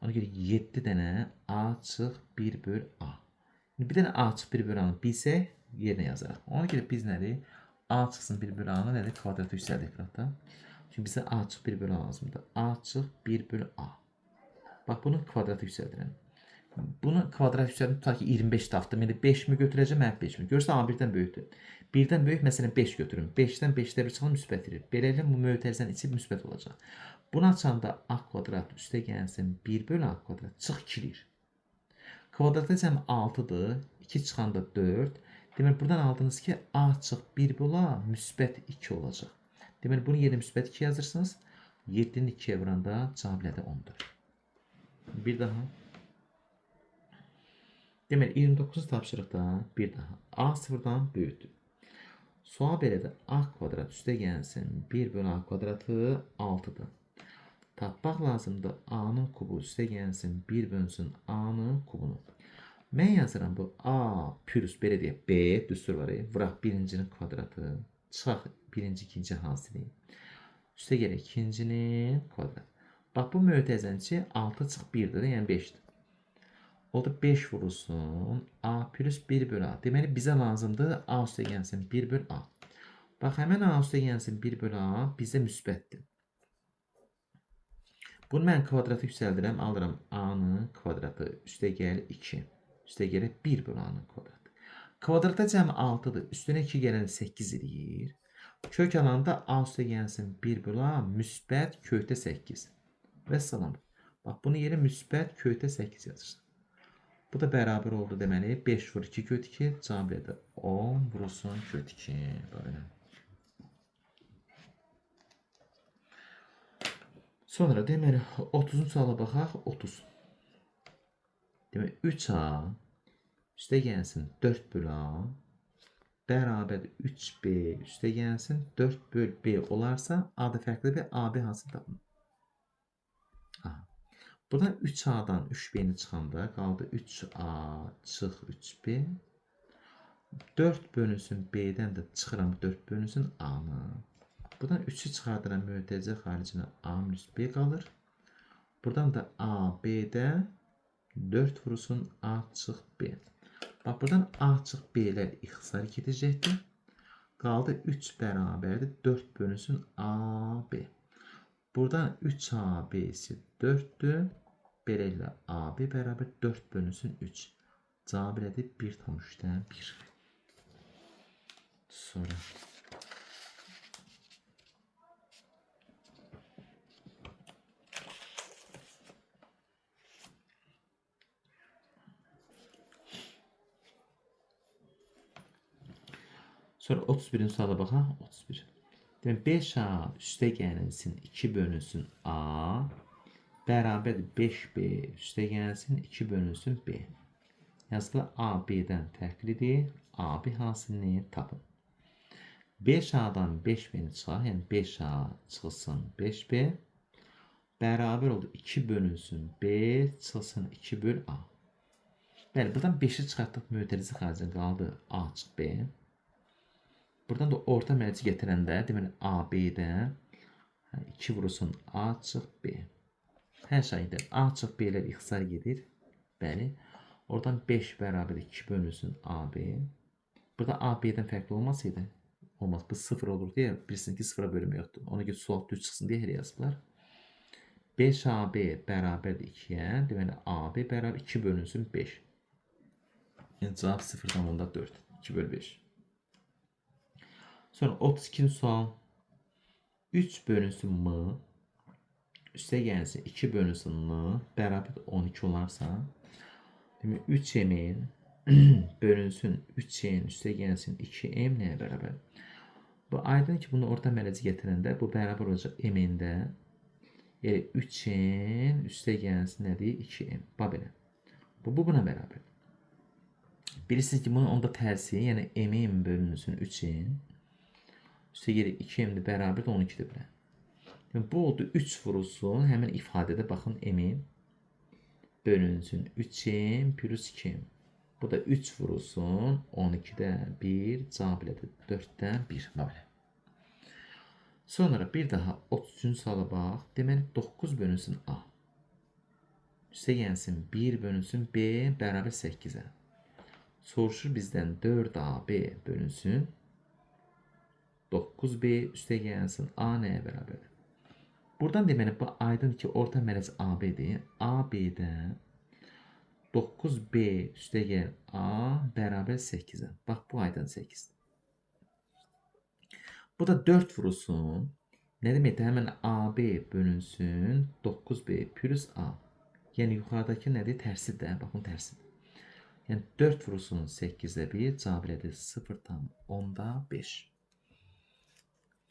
Ona görə 7 dənə A çıx 1 böl A. İndi bir dənə A çıx 1 böl A-nı bilsək, yerinə yazarıq. Ona görə biz nədir? A çıxsın 1 böl A-nı nədir? Kvadratı yüksəldik qıraqda. Çünki bizə A çıx 1 böl A lazımdır. A çıx 1 böl A. Bax, bunu kvadratı yüksəldirəm. Bunu kvadrat yüksəldim, tutaq ki, 25 tapdım. İndi 5 mi götürəcəm, mən 5 mi? Görürsən, A 1-dən böyükdür. 1-dən böyük, məsələn, 5 götürüm. 5-dən 5-də 1 çıxan müsbət verir. Beləliklə, bu mötərizənin içi müsbət olacaq. Bunu açanda A kvadrat üstə gəlsin 1 böl A kvadrat çıx 2 eləyir. Kvadrata cəm 6-dır. 2 çıxanda 4. Deməli, buradan aldınız ki, A çıx 1 böl A müsbət 2 olacaq. Deməli, bunun yerinə müsbət 2 yazırsınız. 7-ni 2-yə vuranda cavab nədir? 14. Bir daha. Deməli, 29-cu tapşırıqda bir daha. A sıfırdan böyükdür. Sual belədir. A kvadrat üstə gəlsin 1 böl A kvadratı 6-dır. Tapmaq lazımdır A-nın kubu üstə gəlsin 1 bölünsün A-nın kubunu. Mən yazıram bu A plus belə deyək B düstur var. Vuraq birincinin kvadratı. Çıxaq birinci, ikinci hasili. Üstə gələk ikincinin kvadratı. Bax, bu mötərizənin içi 6 çıx 1-dir, yəni 5-dir. Oldu 5 vurulsun A plus 1 böl A. Deməli, bizə lazımdır A üstə gəlsin 1 böl A. Bax, həmən A üstə gəlsin 1 böl A bizə müsbətdir. Bunu mən kvadratı yüksəldirəm. Alıram A-nın kvadratı üstə gəlir 2. Üstə gəlir 1 böl A-nın kvadratı. Kvadrata cəmi 6-dır. Üstünə 2 gələn 8 eləyir. Kök alanda A üstə gəlsin 1 böl A müsbət kökdə 8. Vəssalam. Bax, bunu yerə müsbət kökdə 8 yazırsan. Bu da bərabər oldu deməli. 5 vur 2 kök 2. Cavab elədir. 10 vurulsun kök 2. Belə. Sonra deməli 30-cu suala baxaq. 30. Deməli 3A üstə gəlsin 4 böl A bərabər 3B üstə gəlsin 4 böl B olarsa A da fərqli bir AB hansını tapın. Aha. Buradan 3A-dan 3B-ni çıxanda qaldı 3A çıx 3B. 4 bölünsün B-dən də çıxıram 4 bölünsün A-nı. Buradan 3-ü çıxardıram mötərizə xaricinə A minus B qalır. Buradan da A, B-də 4 vurulsun A çıx B. Bax, buradan A çıx B-lər ixtisar gedəcəkdir. Qaldı 3 bərabərdir 4 bölünsün A, B. Buradan 3AB-si 4-dür. Beləliklə AB bərabər 4 bölünsün 3. Cavab elədir 1,3-dən 1. Sonra. Sonra 31-ci suala baxaq. 31. Demək 5A üstə gəlsin 2 bölünsün A bərabərdir 5B üstə gəlsin 2 bölünsün B. Yazılı A B-dən fərqlidir. AB hasilini tapın. 5A-dan 5B-ni çıxaq, yəni 5A çıxılsın 5B bərabər oldu 2 bölünsün B çıxılsın 2 böl A. Bəli, buradan 5-i çıxartdıq, mötərizə xaricində qaldı A çıx B. Buradan da orta mərci gətirəndə, deməli AB-də 2 vurulsun A çıx B. Hər şeydə A çıx B-lər ixtisar gedir. Bəli. Oradan 5 bərabər 2 bölünsün AB. Burada A B-dən fərqli olmasaydı, olmaz. Bu 0 olur deyə bilirsiniz ki, 0-a bölümü yoxdur. Ona görə sual düz çıxsın deyə elə yazıblar. 5AB bərabərdir 2-yə. Deməli AB bərabər 2 bölünsün 5. Yəni cavab 0,4. 2 bölü 5. Sonra 32-ci sual. 3 bölünsün M üstə gəlsin 2 bölünsün N bərabər 12 olarsa, demək 3M-in bölünsün 3N üstə gəlsin 2M nəyə bərabər? Bu aydın ki, bunu orta mərəci gətirəndə bu bərabər olacaq M-də. Yəni 3N üstə gəlsin nədir? 2M. Bax belə. Bu buna bərabər. Bilirsiniz ki, bunun onda tərsi, yəni M-in bölünsün 3N üstə gəlir 2M-də bərabər də 12-dir belə. Yəni, bu oldu 3 vurulsun. Həmin ifadədə baxın M-in bölünsün 3M plus 2M. Bu da 3 vurulsun 12-də 1, cavab elədir 4-dən 1. Bax belə. Sonra bir daha 33-cü suala bax. Deməli 9 bölünsün A. Üstə gəlsin 1 bölünsün B bərabər 8-ə. Soruşur bizdən 4AB bölünsün 9B üstə gəlsin A nəyə bərabərdir? Buradan deməli bu aydın ki, orta mərəz AB-dir. AB-də 9B üstə gəl A bərabər 8-ə. Bax, bu aydın 8-dir. Bu da 4 vurulsun. Nə deməkdir? Həmən AB bölünsün 9B plus A. Yəni, yuxarıdakı nədir? Tərsidir də. Baxın, tərsidir. Yəni, 4 vurulsun 8-də 1, cavab elədir 0,5.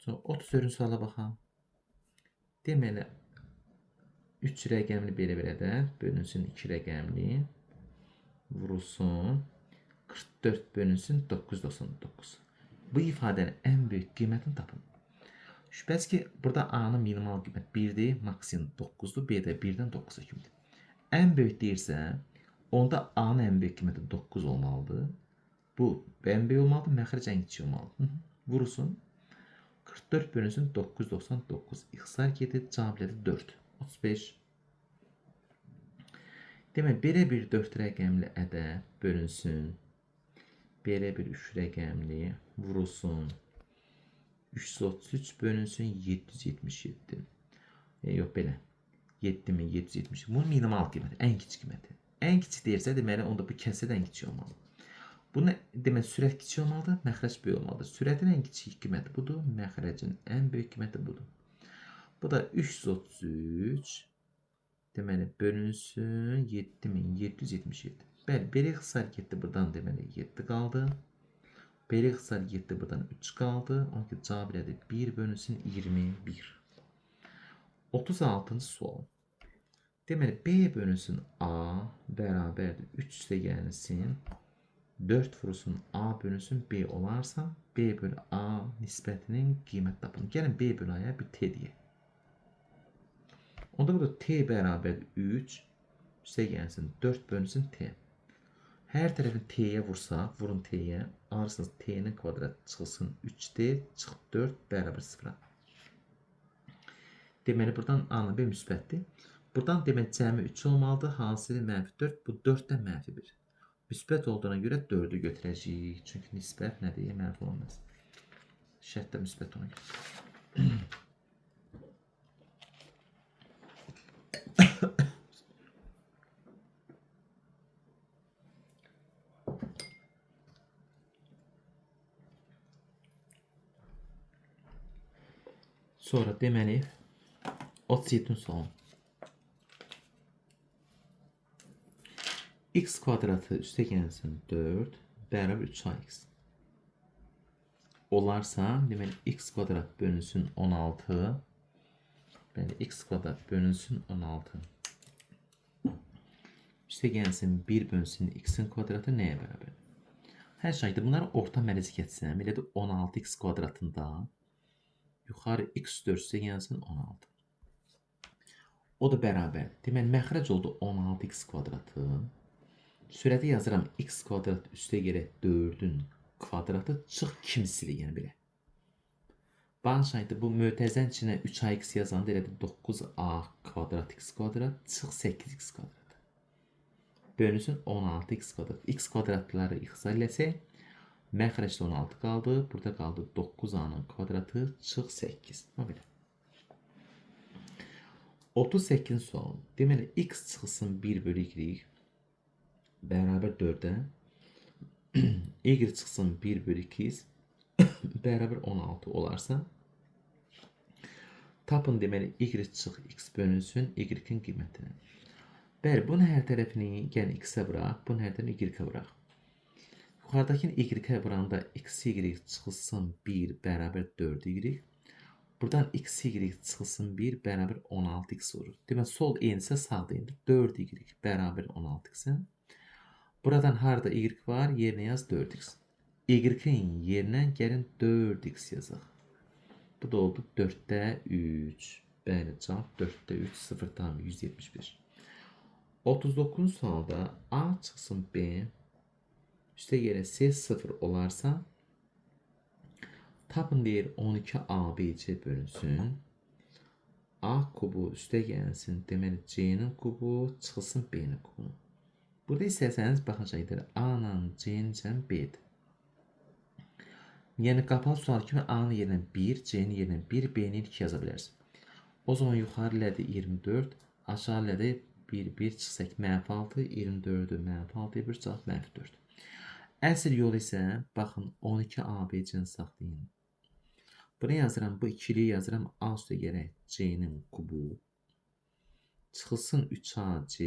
Sonra 34-cü suala baxaq. Deməli, 3 rəqəmli belə-belə də bölünsün 2 rəqəmli vurulsun 44 bölünsün 999. Bu ifadənin ən böyük qiymətini tapın. Şübhəsiz ki, burada A-nın minimal qiyməti 1-dir, maksimum 9-dur, B-də 1-dən 9-a kimidir. Ən böyük deyirsə, onda A-nın ən böyük qiyməti 9 olmalıdır. Bu ən böyük olmalıdır, məxrəc ən kiçik olmalıdır. Vurulsun 44 bölünsün 999. İxtisar gedir, cavab elədir 4. 35. Demək, belə bir 4 rəqəmli ədəd bölünsün. Belə bir 3 rəqəmli vurulsun. 333 bölünsün 777. Yox, belə. 7770. Bunun minimal qiyməti, ən kiçik qiyməti. Ən kiçik deyirsə, deməli, onda bu kəsədə ən kiçik olmalıdır. Bunu demək, sürət kiçik olmalıdır, məxrəc böyük olmalıdır. Sürətin ən kiçik qiyməti budur, məxrəcin ən böyük qiyməti budur. Bu da 333, deməli, bölünsün 7777. Bəli, belə ixtisar getdi buradan, deməli, 7 qaldı. Belə ixtisar getdi buradan 3 qaldı. Onun ki, cavab elədi 1 bölünsün 21. 36-cı sual. Deməli, B bölünsün A bərabərdir 3 üstə gəlsin 4 vurulsun A bölünsün B olarsa, B bölü A nisbətinin qiymət tapın. Gəlin B bölü A-ya bir T deyək. Onda burada T bərabərdir 3 üstə gəlsin 4 bölünsün T. Hər tərəfini T-yə vursaq, vurun T-yə, alırsınız T-nin kvadratı çıxılsın 3T, çıx 4 bərabər 0-a. Deməli, buradan A-nın B müsbətdir. Buradan deməli, cəmi 3 olmalıdır, hasili mənfi 4, bu 4-dən mənfi 1. Müsbət olduğuna görə 4-ü götürəcəyik. Çünki nisbət nədir? Mənfi olmaz. Şərt də müsbət ona görə. Sonra deməli 37-ci sual. X kvadratı üstə gəlsin 4 bərabər 3ax. Olarsa, deməli x kvadrat bölünsün 16. Bəli, x kvadrat bölünsün 16. Üstə gəlsin 1 bölünsün x-in kvadratı nəyə bərabər? Hər şeydə bunları orta mərəzi gətirsəm, elə də 16x kvadratında yuxarı x4 üstə gəlsin 16. O da bərabər. Deməli, məxrəc oldu 16x kvadratı. Sürəti yazıram x kvadrat üstə gələk 4-ün kvadratı çıx kimsili, yəni belə. Bağışlayın, bu mötərizənin içinə 3ax yazanda elə də 9a kvadrat x kvadrat çıx 8x kvadrat. Bölünsün 16x kvadrat. X kvadratları ixtisar eləsək, məxrəcdə 16 qaldı. Burada qaldı 9a-nın kvadratı çıx 8. Bax belə. 38-ci sual. Deməli, x çıxsın 1 bölü y bərabər 4-ə, y çıxsın 1 bölü 2 bərabər 16 olarsa, Tapın deməli y çıx x bölünsün y-in qiymətini. Bəli, bunun hər tərəfini gəlin x-ə vuraq, bunun hər tərəfini y-ə vuraq. Yuxarıdakını y-ə vuranda x, y çıxılsın 1 bərabər 4y. Buradan x, y çıxılsın 1 bərabər 16x olur. Deməli, sol eynisə sağ da eynidir. 4y bərabər 16x-ə. Buradan harada y var, yerinə yaz 4x. Y-in yerinə gəlin 4x yazaq. Bu da oldu 4-də 3. Bəli, cavab 4-də 3, 0,175. 39-cu sualda A çıxsın B, üstə yerə C 0 olarsa, tapın deyir 12 ABC bölünsün. A kubu üstə gəlsin, deməli C-nin kubu çıxılsın B-nin kubu. Burada istəsəniz, baxın şəkildə A ilə C-nin cəmi B-dir. Yəni, qapalı sual kimi A-nın yerinə 1, C-nin yerinə 1, B-nin 2 yaza bilərsiniz. O zaman yuxarı elədi 24, aşağı elədi 1, 1 çıxsaq mənfi 6, 24-ü mənfi 6, 1 cavab mənfi 4. Əsl yol isə, baxın, 12 ABC-ni saxlayın. Bunu yazıram, bu ikiliyi yazıram, A üstə gələk C-nin kubu. Çıxılsın 3AC,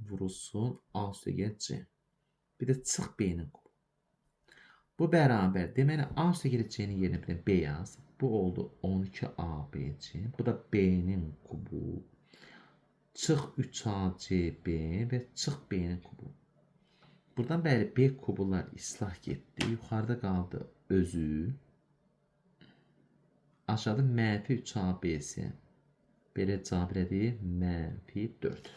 vurulsun A üstə gələk C. Bir də çıx B-nin kubu. Bu bərabər, deməli A üstə gələk C-nin yerinə bir də B yaz. Bu oldu 12ABC, bu da B-nin kubu. Çıx 3ACB və çıx B-nin kubu. Buradan bəli B kubular islah getdi. Yuxarıda qaldı özü. Aşağıda mənfi 3ABC. Belə cavab elədi mənfi 4.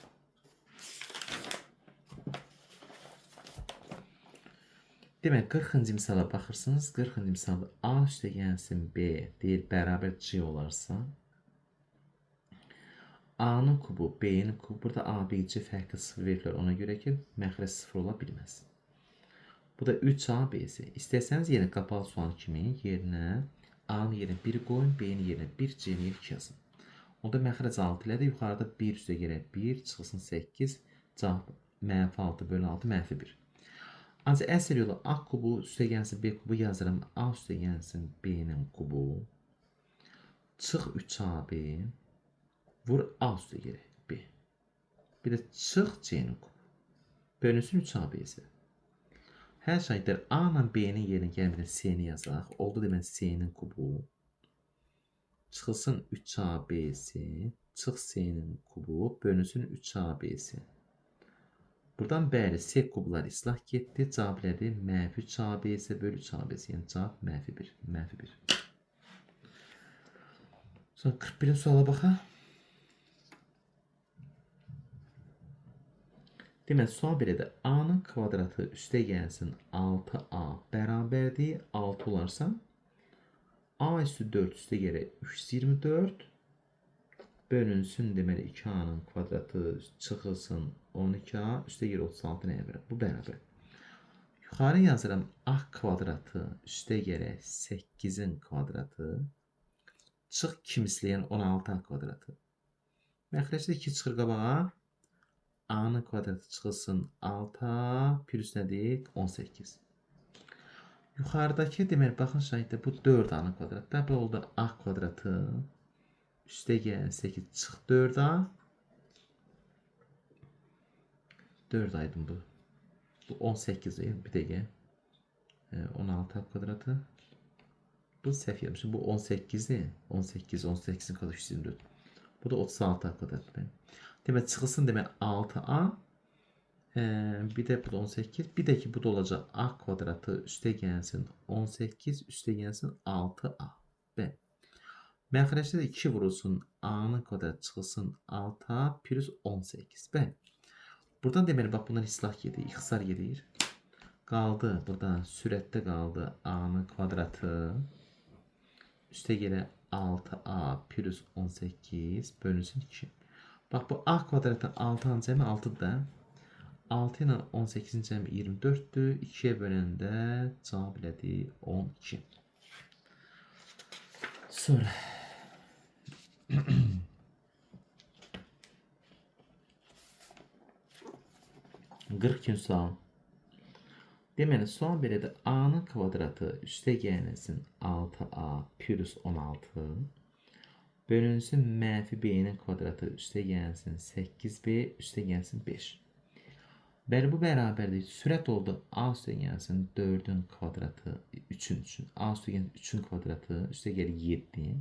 Demək, 40-cı misala baxırsınız. 40-cı misalda A üstə gəlsin B deyir bərabər C olarsa, A-nın kubu, B-nin kubu, burada A, B, C fərqli 0 veriblər ona görə ki, məxrəc 0 ola bilməz. Bu da 3A, B, C. İstəsəniz yenə qapalı sual kimi yerinə A-nın yerinə 1 qoyun, B-nin yerinə 1, C-nin yerinə 2 yazın. Onda məxrəc 6 elədi. Yuxarıda 1 üstə gələk 1, çıxılsın 8, cavab mənfi 6 bölü 6, mənfi 1. Ancaq əsl yolu A kubu üstə gəlsin B kubu yazıram. A üstə gəlsin B-nin kubu. Çıx 3AB. Vur A üstə gələk B. Bir də çıx C-nin kubu. Bölünsün 3ABC. Hər şahidlər A ilə B-nin yerinə gəlmədən C-ni yazaq. Oldu demək C-nin kubu. Çıxılsın 3ABC. Çıx C-nin kubu. Bölünsün 3ABC. Buradan bəli C kublar islah getdi. Cavab elədi mənfi 3ABC bölü 3ABC. Yəni cavab mənfi 1. Mənfi 1. Sonra 41-ci suala baxaq. Deməli, sual belədir. A-nın kvadratı üstə gəlsin 6A bərabərdir. 6 olarsa A üstü 4 üstə gələk 324 bölünsün deməli 2A-nın kvadratı çıxılsın 12A üstə gəlir 36 nəyə bərabər? Bu bərabər. Yuxarı yazıram A kvadratı üstə gələk 8-in kvadratı çıx 2 misli, yəni 16A kvadratı. Məxrəcdə 2 çıxır qabağa. A-nın kvadratı çıxılsın 6A plus nədir? 18. Yuxarıdakı deməli, baxın şahiddə bu 4A-nın kvadratı. Bu oldu A kvadratı üstə gələn 8 çıx 4A. 4 aydın bu. Bu 18 deyil, bir dəqiqə. 16A kvadratı. Bu səhv yapmışım. Bu 18-dir. 18, 18-in kvadratı 324. Bu da 36A kvadratı. Demək, çıxılsın demək 6A. Bir də bu da 18. Bir də ki, bu da olacaq A kvadratı üstə gəlsin 18, üstə gəlsin 6A. B. Məxrəcdə də 2 vurulsun A-nın kvadratı çıxılsın 6A plus 18. B. Buradan deməli, bax, bundan islah gedir, ixtisar gedir. Qaldı, burada sürətdə qaldı A-nın kvadratı. Üstə gələ 6A plus 18 bölünsün 2. Bax, bu A kvadratı 6-nın cəmi 6-dır da. 6 ilə 18-in cəmi 24-dür. 2-yə böləndə cavab elədi 12. Sonra 42-ci sual. Deməli, sual belədir. A-nın kvadratı üstə gəlsin 6A plus 16 Bölünsün mənfi B-nin kvadratı üstə gəlsin 8B üstə gəlsin 5. Bəli, bu bərabərdir. Sürət oldu A üstə gəlsin 4-ün kvadratı 3-ün üçün. A üstə gəlsin 3-ün kvadratı üstə gəlir 7.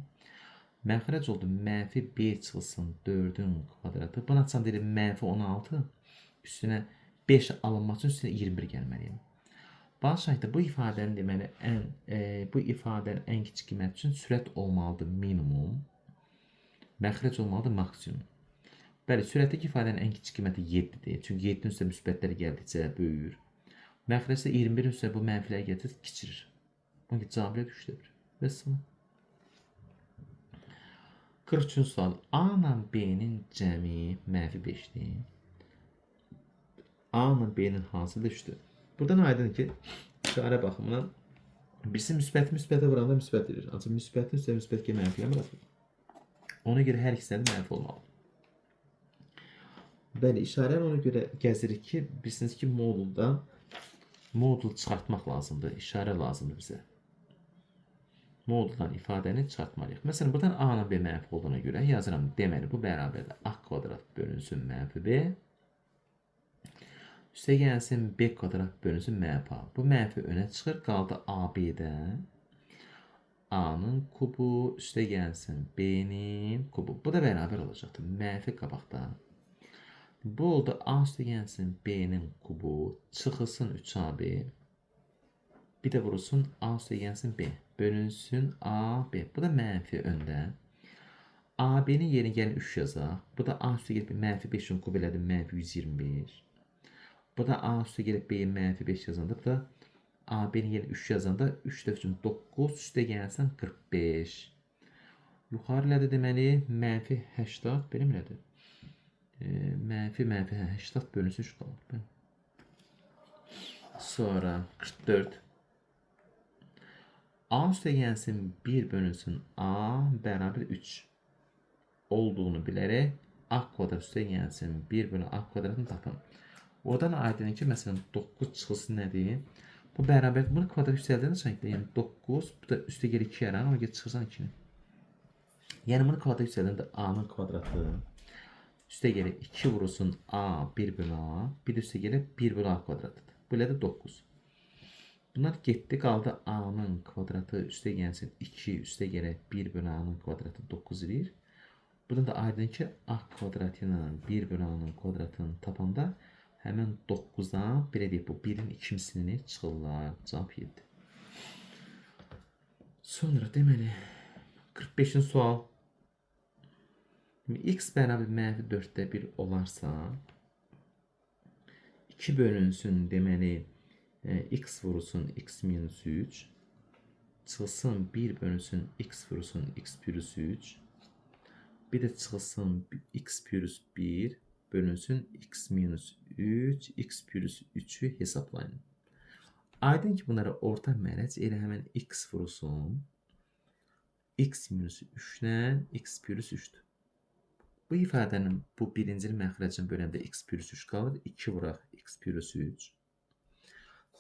Məxrəc oldu mənfi B çıxılsın 4-ün kvadratı. Buna açan deyilir mənfi 16. Üstünə 5 alınması üçün üstünə 21 gəlməliyim. Bax şahiddə bu ifadənin deməli bu ifadənin ən kiçik qiyməti üçün sürət olmalıdır minimum. Məxrəc olmalıdır maksimum. Bəli, sürətdəki ifadənin ən kiçik qiyməti 7-dir. Çünki 7-nin üstə müsbətlər gəldikcə böyüyür. Məxrəcdə 21-in üstə bu mənfilər gəldikcə kiçilir. Bunun ki, cavab 3-də 1. Və sonra 43-cü sual. A ilə B-nin cəmi mənfi 5-dir. A ilə B-nin hansıdır 3-dür? Buradan aydındır ki, işarə baxımından birisi müsbəti müsbətə vuranda müsbət verir. Ancaq müsbətin üstə müsbət ki, mənfiləmir atılır. Ona görə hər ikisində də mənfi olmalıdır. Bəli, işarəni ona görə gəzirik ki, bilirsiniz ki, moduldan modul çıxartmaq lazımdır, işarə lazımdır bizə. Moduldan ifadəni çıxartmalıyıq. Məsələn, buradan A ilə B mənfi olduğuna görə yazıram. Deməli, bu bərabərdir. A kvadrat bölünsün mənfi B. Üstə gəlsin B kvadrat bölünsün mənfi A. Bu mənfi önə çıxır, qaldı AB-də. A-nın kubu, üstə gəlsin B-nin kubu. Bu da bərabər olacaqdır. Mənfi qabaqda. Bu oldu A üstə gəlsin B-nin kubu, çıxılsın 3AB. Bir də vurulsun A üstə gəlsin B. Bölünsün AB. Bu da mənfi öndə. AB-nin yerinə gəlin 3 yazaq. Bu da A üstə gəlib mənfi 5-in kubu elədim, mənfi 121. Bu da A üstə gəlib B-yə mənfi 5 yazanda, bu da AB-nin yerinə 3 yazanda 3 dəfə üçün 9 üstə gəlsin 45. Yuxarı elədi deməli mənfi 80, belə mi elədi? Mənfi 80 bölünsün 3 qalır. Sonra 44. A üstə gəlsin 1 bölünsün A bərabər 3 olduğunu bilərək A kvadrat üstə gəlsin 1 bölü A kvadratını tapın. Oradan aydındır ki, məsələn 9 çıxılsın nədir? Bu bərabər, bunu kvadrat yüksəldəndə şəkildə, yəni 9, bu da üstə gəlir 2 yaranır, ona görə çıxırsan 2-ni. Yəni bunu kvadrat yüksəldəndə A-nın kvadratı üstə gəlir 2 vurulsun A 1 bölü A, bir də üstə gəlir 1 bölü A kvadratıdır. Bu elə də 9. Bunlar getdi, qaldı A-nın kvadratı üstə gəlsin 2, üstə gəlir 1 bölü A-nın kvadratı 9 eləyir. Buradan da aydın ki, A kvadratı ilə 1 bölü A-nın kvadratını tapanda həmən 9-dan, belə deyək, bu 1-in 2 mislini çıxırlar. Cavab 7. Sonra deməli, 45-ci sual. X bərabər mənfi 4-də 1 olarsa, 2 bölünsün, deməli, x vurulsun x minus 3, çıxılsın 1 bölünsün x vurulsun x plus 3, bir də çıxılsın x plus 1, bölünsün x minus 3, x plus 3-ü hesablayın. Aydın ki, bunlara orta mərəc elə həmən x vurulsun x minus 3 ilə x plus 3-dür. Bu ifadənin bu birinci məxrəcini böləndə x plus 3 qalır. 2 vuraq x plus 3.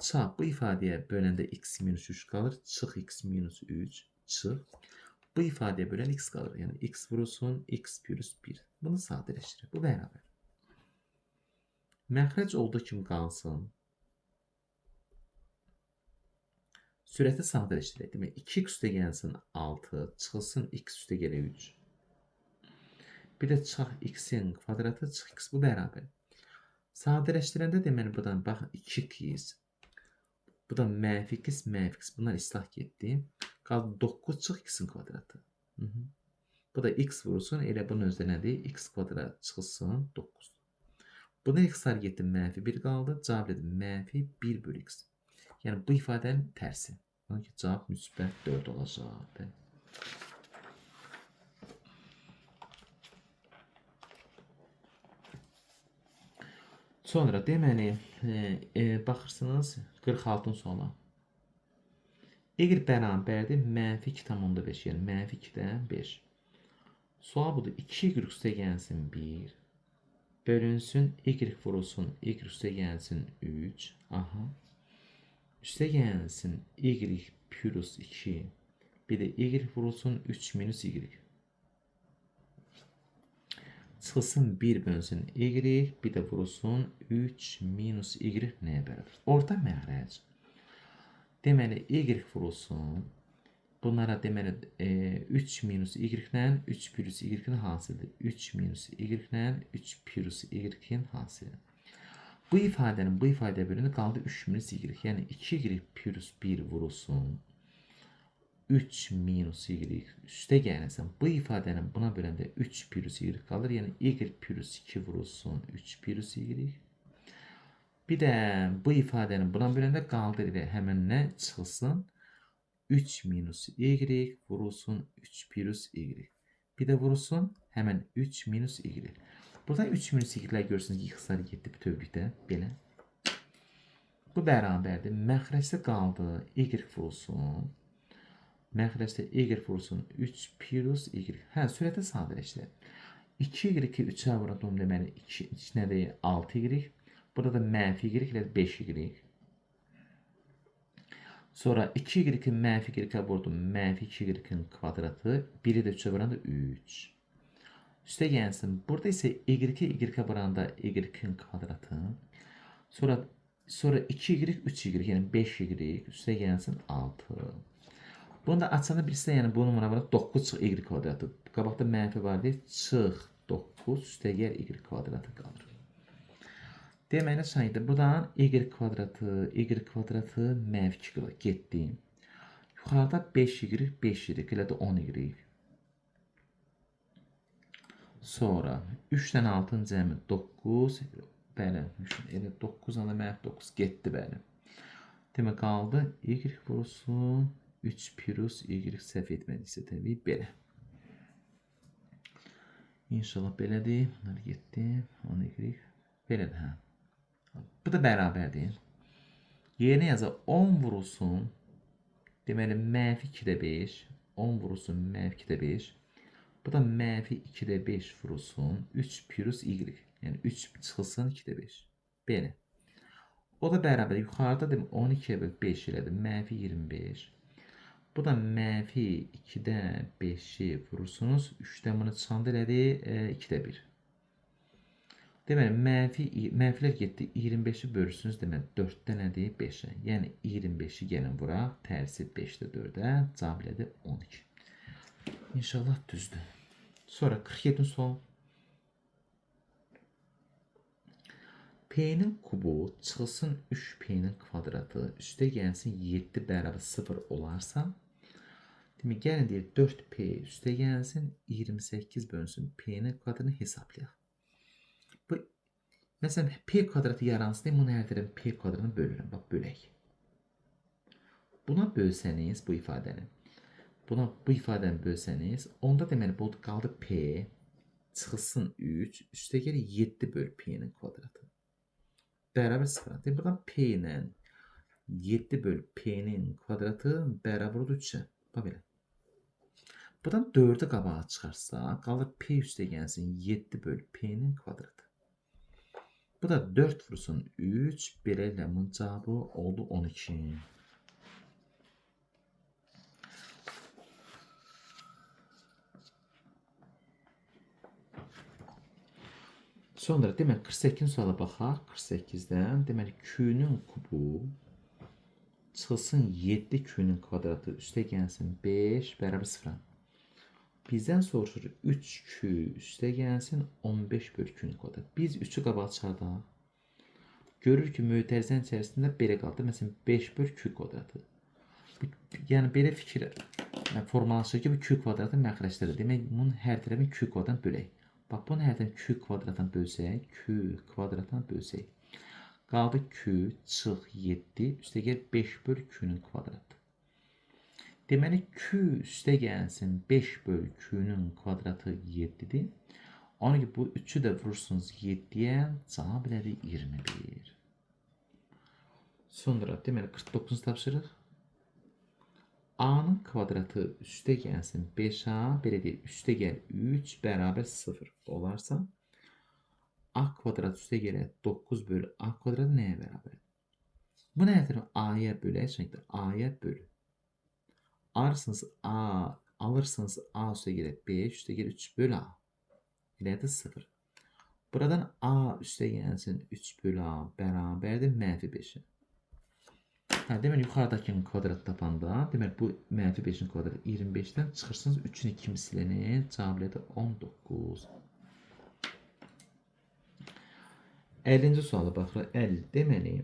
Çap bu ifadəyə böləndə x minus 3 qalır. Çıx x minus 3. Çıx. Bu ifadəyə bölən x qalır. Yəni x vurulsun x plus 1. Bunu sadələşdirir. Bu bərabər. Məxrəc olduğu kimi qalsın. Sürəti sadələşdirək. Demək 2x üstə gəlsin 6, çıxılsın x üstə gəlir 3. Bir də çıxaq x-in kvadratı, çıx x, bu bərabər. Sadələşdirəndə deməli buradan baxın 2x, bu da mənfi x, mənfi x. Bunlar islah getdi. Qaldı 9 çıx x-in kvadratı. Bu da x vurulsun. Elə bunun özü nədir? X kvadrat çıxılsın 9. Buna x-lar getdi, mənfi 1 qaldı. Cavab edir mənfi 1 bölü x. Yəni bu ifadənin tərsi. Ona ki, cavab müsbət 4 olacaq. Sonra deməli, baxırsınız 46-cı suala. Y bərabərdir mənfi 2,5, yəni mənfi 2-dən 5. Sual budur. 2y üstə gəlsin 1. Bölünsün y vurulsun y üstə gəlsin 3. Aha. Üstə gəlsin y plus 2. Bir də y vurulsun 3 minus y. Çıxılsın 1 bölünsün y, bir də vurulsun 3 minus y nəyə bərabər? Orta məxrəc. Deməli, y vurulsun. Bunlara deməli 3 minus y ilə 3 plus y-in hasilidir. 3 minus y ilə 3 plus y-in hasili. Bu ifadənin bu ifadə bölünü qaldı 3 minus y. Yəni 2y plus 1 vurulsun. 3 minus y üstə gəlirsən. Bu ifadənin buna böləndə 3 plus y qalır. Yəni y plus 2 vurulsun 3 plus y. Bir də bu ifadənin buna böləndə qaldır elə həmən nə çıxılsın? 3 minus y vurulsun 3 plus y. Bir də vurulsun həmən 3 minus y. Buradan 3 minus y-lər görürsünüz ki, yıxsar getdi bütövlükdə. Belə. Bu bərabərdir. Məxrəcdə qaldı y vurulsun. Məxrəcdə y vurulsun 3 plus y. Hə, sürətə sadələşdir. 2y 3-ə vuralım deməli 2 nədir? 6y. Burada da mənfi y ilə 5y. Sonra 2y mənfi y-ə vurdum. Mənfi 2y-in kvadratı. 1-i də 3-ə vuranda 3. Üstə gəlsin. Burada isə y-i y-ə vuranda y-in kvadratı. Sonra 2y 3y, yəni 5y. Üstə gəlsin 6. Bunu da açanda bilirsə, yəni bunu buna vuraq 9 çıx y kvadratı. Qabaqda mənfi var deyil, çıx 9 üstə gəl y kvadratı qalır. Deməli, şahiddə buradan y kvadratı, y kvadratı mənfi 2 qalır. Getdi. Yuxarıda 5y, 5y, elə də 10y. Sonra 3 ilə 6-nın cəmi 9, bəli, elə 9 ilə mənfi 9 getdi, bəli. Demək, qaldı y vurulsun 3 plus y səhv etmədiksə təbii belə. İnşallah belədir. Bunlar getdi. 10y. Belədir, hə. Bu da bərabərdir. Yerinə yazaq 10 vurulsun. Deməli, mənfi 2-də 5. 10 vurulsun mənfi 2-də 5. Bu da mənfi 2-də 5 vurulsun. 3 plus y. Yəni 3 çıxılsın 2-də 5. Belə. O da bərabər. Yuxarıda demək 12-yə böl 5 elədi. Mənfi 25. Bu da mənfi 2-də 5-i vurursunuz. 3-dən bunu çıxanda elədi 2-də 1. Deməli, mənfilər getdi. 25-i bölürsünüz. Deməli, 4-dən nədir? 5-ə. Yəni, 25-i gəlin vuraq. Tərsi 5-də 4-ə. Cavab elədi 12. İnşallah düzdür. Sonra 47-ci sual. P-nin kubu çıxılsın 3P-nin kvadratı üstə gəlsin 7 bərabər 0 olarsa, demək, gəlin deyir 4P üstə gəlsin 28 bölünsün P-nin kvadratını hesablayaq. Bu, məsələn, P kvadratı yaransın deyə bunu hər tərəfin P kvadratını bölürəm. Bax, bölək. Buna bölsəniz bu ifadəni, bu ifadəni bölsəniz, onda deməli, bu qaldı P çıxılsın 3, üstə gəlir 7 böl P-nin kvadratı. Bərabər 0. Demək, buradan P ilə 7 böl P-nin kvadratı bərabər olur 3-ə. Bax, belə. Buradan 4-ü qabağa çıxarsa, qalır P üstə gəlsin 7 böl P-nin kvadratı. Bu da 4 vursun 3. Beləliklə, bunun cavabı oldu 12. Sonra demək 48-ci suala baxaq. 48-dən deməli Q-nün kubu çıxılsın 7 Q-nün kvadratı üstə gəlsin 5 bərabər 0. Bizdən soruşur 3Q üstə gəlsin 15 bölü Q-nün kvadratı. Biz 3-ü qabağa çıxardaq. Görür ki, mötərizənin içərisində belə qaldı. Məsələn, 5 bölü Q kvadratı. Yəni, belə fikir formalaşır ki, bu Q kvadratı məxrəcdədir. Demək, bunun hər tərəfini Q kvadratına bölək. Bax, bunu hər tərəfini Q kvadratına bölsək, Q kvadratına bölsək. Qaldı Q çıx 7, üstə gəl 5 bölü Q-nün kvadratı. Deməli, Q üstə gəlsin 5 bölü Q-nün kvadratı 7-dir. Ona ki, bu 3-ü də vurursunuz 7-yə, cavab elədi 21. Sonra, deməli, 49-cu tapşırıq. A-nın kvadratı üstə gəlsin 5A, belə deyək, üstə gəl 3 bərabər 0 olarsa, A kvadrat üstə gələ 9 bölü A kvadratı nəyə bərabərdir? Bu nə tərəfə A-ya bölək, çünki A-ya bölü. Alırsınız A, alırsınız A üstə gələ 5, üstə gələ 3 bölü A. Elədir 0. Buradan A üstə gəlsin 3 bölü A bərabərdir mənfi 5-ə. Hə, deməli, yuxarıdakının kvadrat tapanda, deməli, bu mənfi 5-in kvadratı 25-dən çıxırsınız 3-ün 2 mislini, cavab elədir 19. 50-ci suala baxırıq. 50. Deməli,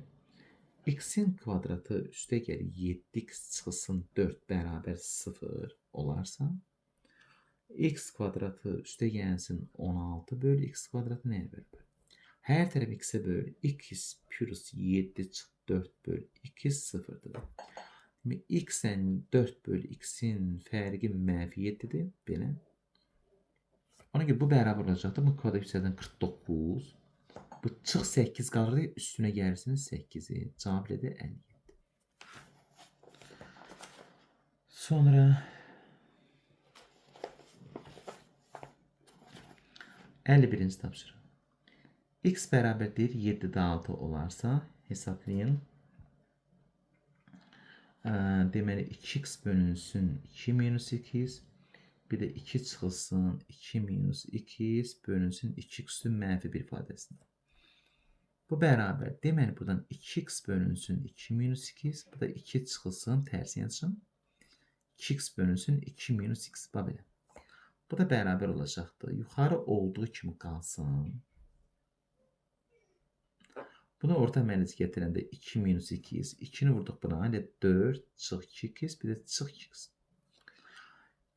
x-in kvadratı üstə gəlir 7x çıxılsın 4 bərabər 0 olarsa, x kvadratı üstə gəlsin 16 bölü x kvadratı nəyə bərabər? Hər tərəf x-ə böl. X plus 7 çıx 4 böl x 0-dır. Demək, x-ən 4 böl x-in fərqi mənfi 7-dir. Belə. Ona görə bu bərabər olacaqdır. Bu kvadrat yüksəldən 49. Bu çıx 8 qalır, üstünə gəlirsiniz 8-i. Cavab elədir 57. Sonra 51-ci tapşırıq. X bərabər deyir 7-də 6 olarsa, hesablayın. Deməli, 2x bölünsün 2 minus 2x, bir də 2 çıxılsın 2 minus 2x bölünsün 2x üstü mənfi 1 ifadəsində. Bu bərabər. Deməli, buradan 2x bölünsün 2 minus 2x, bu da 2 çıxılsın, tərsi yazın. 2x bölünsün 2 minus x. Bax belə. Bu da bərabər olacaqdır. Yuxarı olduğu kimi qalsın. Bunu orta mərcə gətirəndə 2 minus 2x, 2-ni vurduq buna, elə 4 çıx 2x, bir də çıx 2x.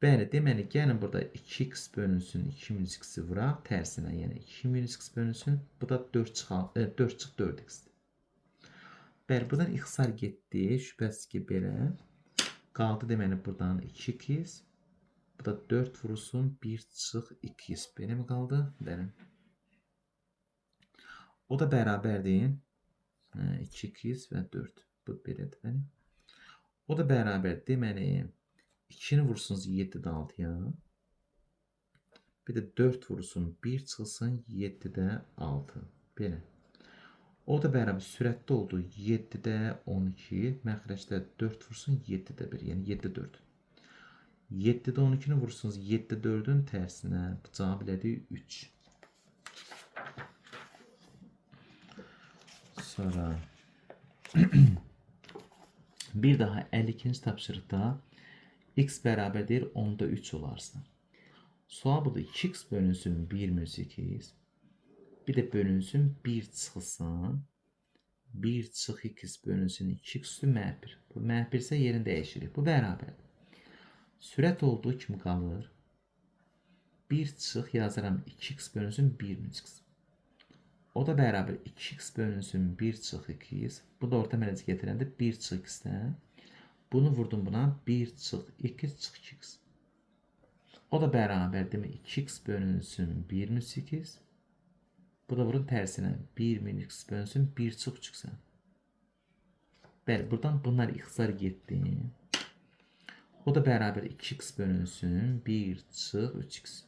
Bəli, deməli, gəlin burada 2x bölünsün 2 minus x-i vuraq, tərsinə, yəni 2 minus x bölünsün, bu da 4 çıx 4x-dir. Bəli, buradan ixtisar getdi, şübhəsiz ki, belə. Qaldı, deməli, buradan 2x, bu da 4 vurulsun, 1 çıx 2x. Belə mi qaldı? Bəli. O da bərabərdir. 2x və 4. Bu belədir. Bəli. O da bərabər. Deməli, 2-ni vursunuz 7-də 6-ya. Bir də 4 vurulsun 1 çıxılsın 7-də 6. Belə. O da bərabər sürətli oldu 7-də 12. Məxrəcdə 4 vursun 7-də 1. Yəni 7-də 4. 7-də 12-ni vursunuz 7-də 4-ün tərsinə. Bu cavab elədi 3. Sonra bir daha 52-ci tapşırıqda x bərabər deyir 10-da 3 olarsa. Sual budur. 2x bölünsün 1 minus 2x. Bir də bölünsün 1 çıxılsın. 1 çıx x bölünsün 2x üstü mənfi 1. Bu mənfi 1 isə yerini dəyişirik. Bu bərabərdir. Sürət olduğu kimi qalır. 1 çıx yazıram 2x bölünsün 1 minus x. O da bərabər 2x bölünsün 1 çıx 2x. Bu da orta mərcə gətirəndə 1 çıx x-dən. Bunu vurdum buna 1 çıx 2 çıx 2x. O da bərabər demək 2x bölünsün 1 minus 2x. Bu da vurun tərsinə 1 minus x bölünsün 1 çıx 3x. Bəli, buradan bunlar ixtisar getdi. O da bərabər 2x bölünsün 1 çıx 3x.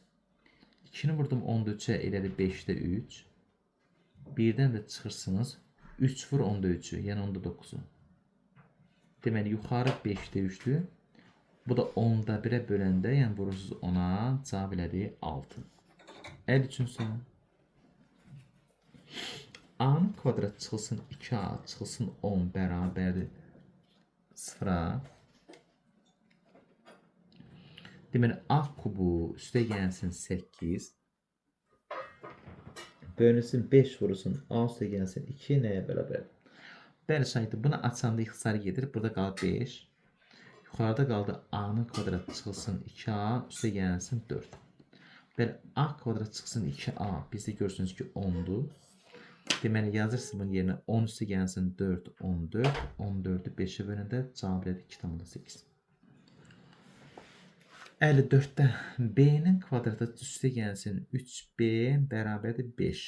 2-ni vurdum 10-da 3-ə elədi 5-də 3. Birdən də çıxırsınız 3 vur 10-da 3-ü, yəni 10-da 9-u. Deməli, yuxarı 5-də 3-dür. Bu da 10-da 1-ə böləndə, yəni vurursunuz 10-a, cavab elədi 6. 53-cü sual. A-nın kvadratı çıxılsın 2A çıxılsın 10 bərabərdir 0-a. Deməli, A kubu üstə gəlsin 8. Bölünsün 5 vurulsun A üstə gəlsin 2 nəyə bərabərdir? Bəli, şahiddir. Bunu açanda ixtisar gedir. Burada qaldı 5. Yuxarıda qaldı A-nın kvadratı çıxılsın 2A üstə gəlsin 4. Bəli, A kvadratı çıxsın 2A. Bizdə görürsünüz ki 10-dur. Deməli, yazırsınız bunun yerinə 10 üstə gəlsin 4, 14. 14-ü 5-ə böləndə cavab elədi 2,8. 54-də B-nin kvadratı üstə gəlsin 3B bərabərdir 5.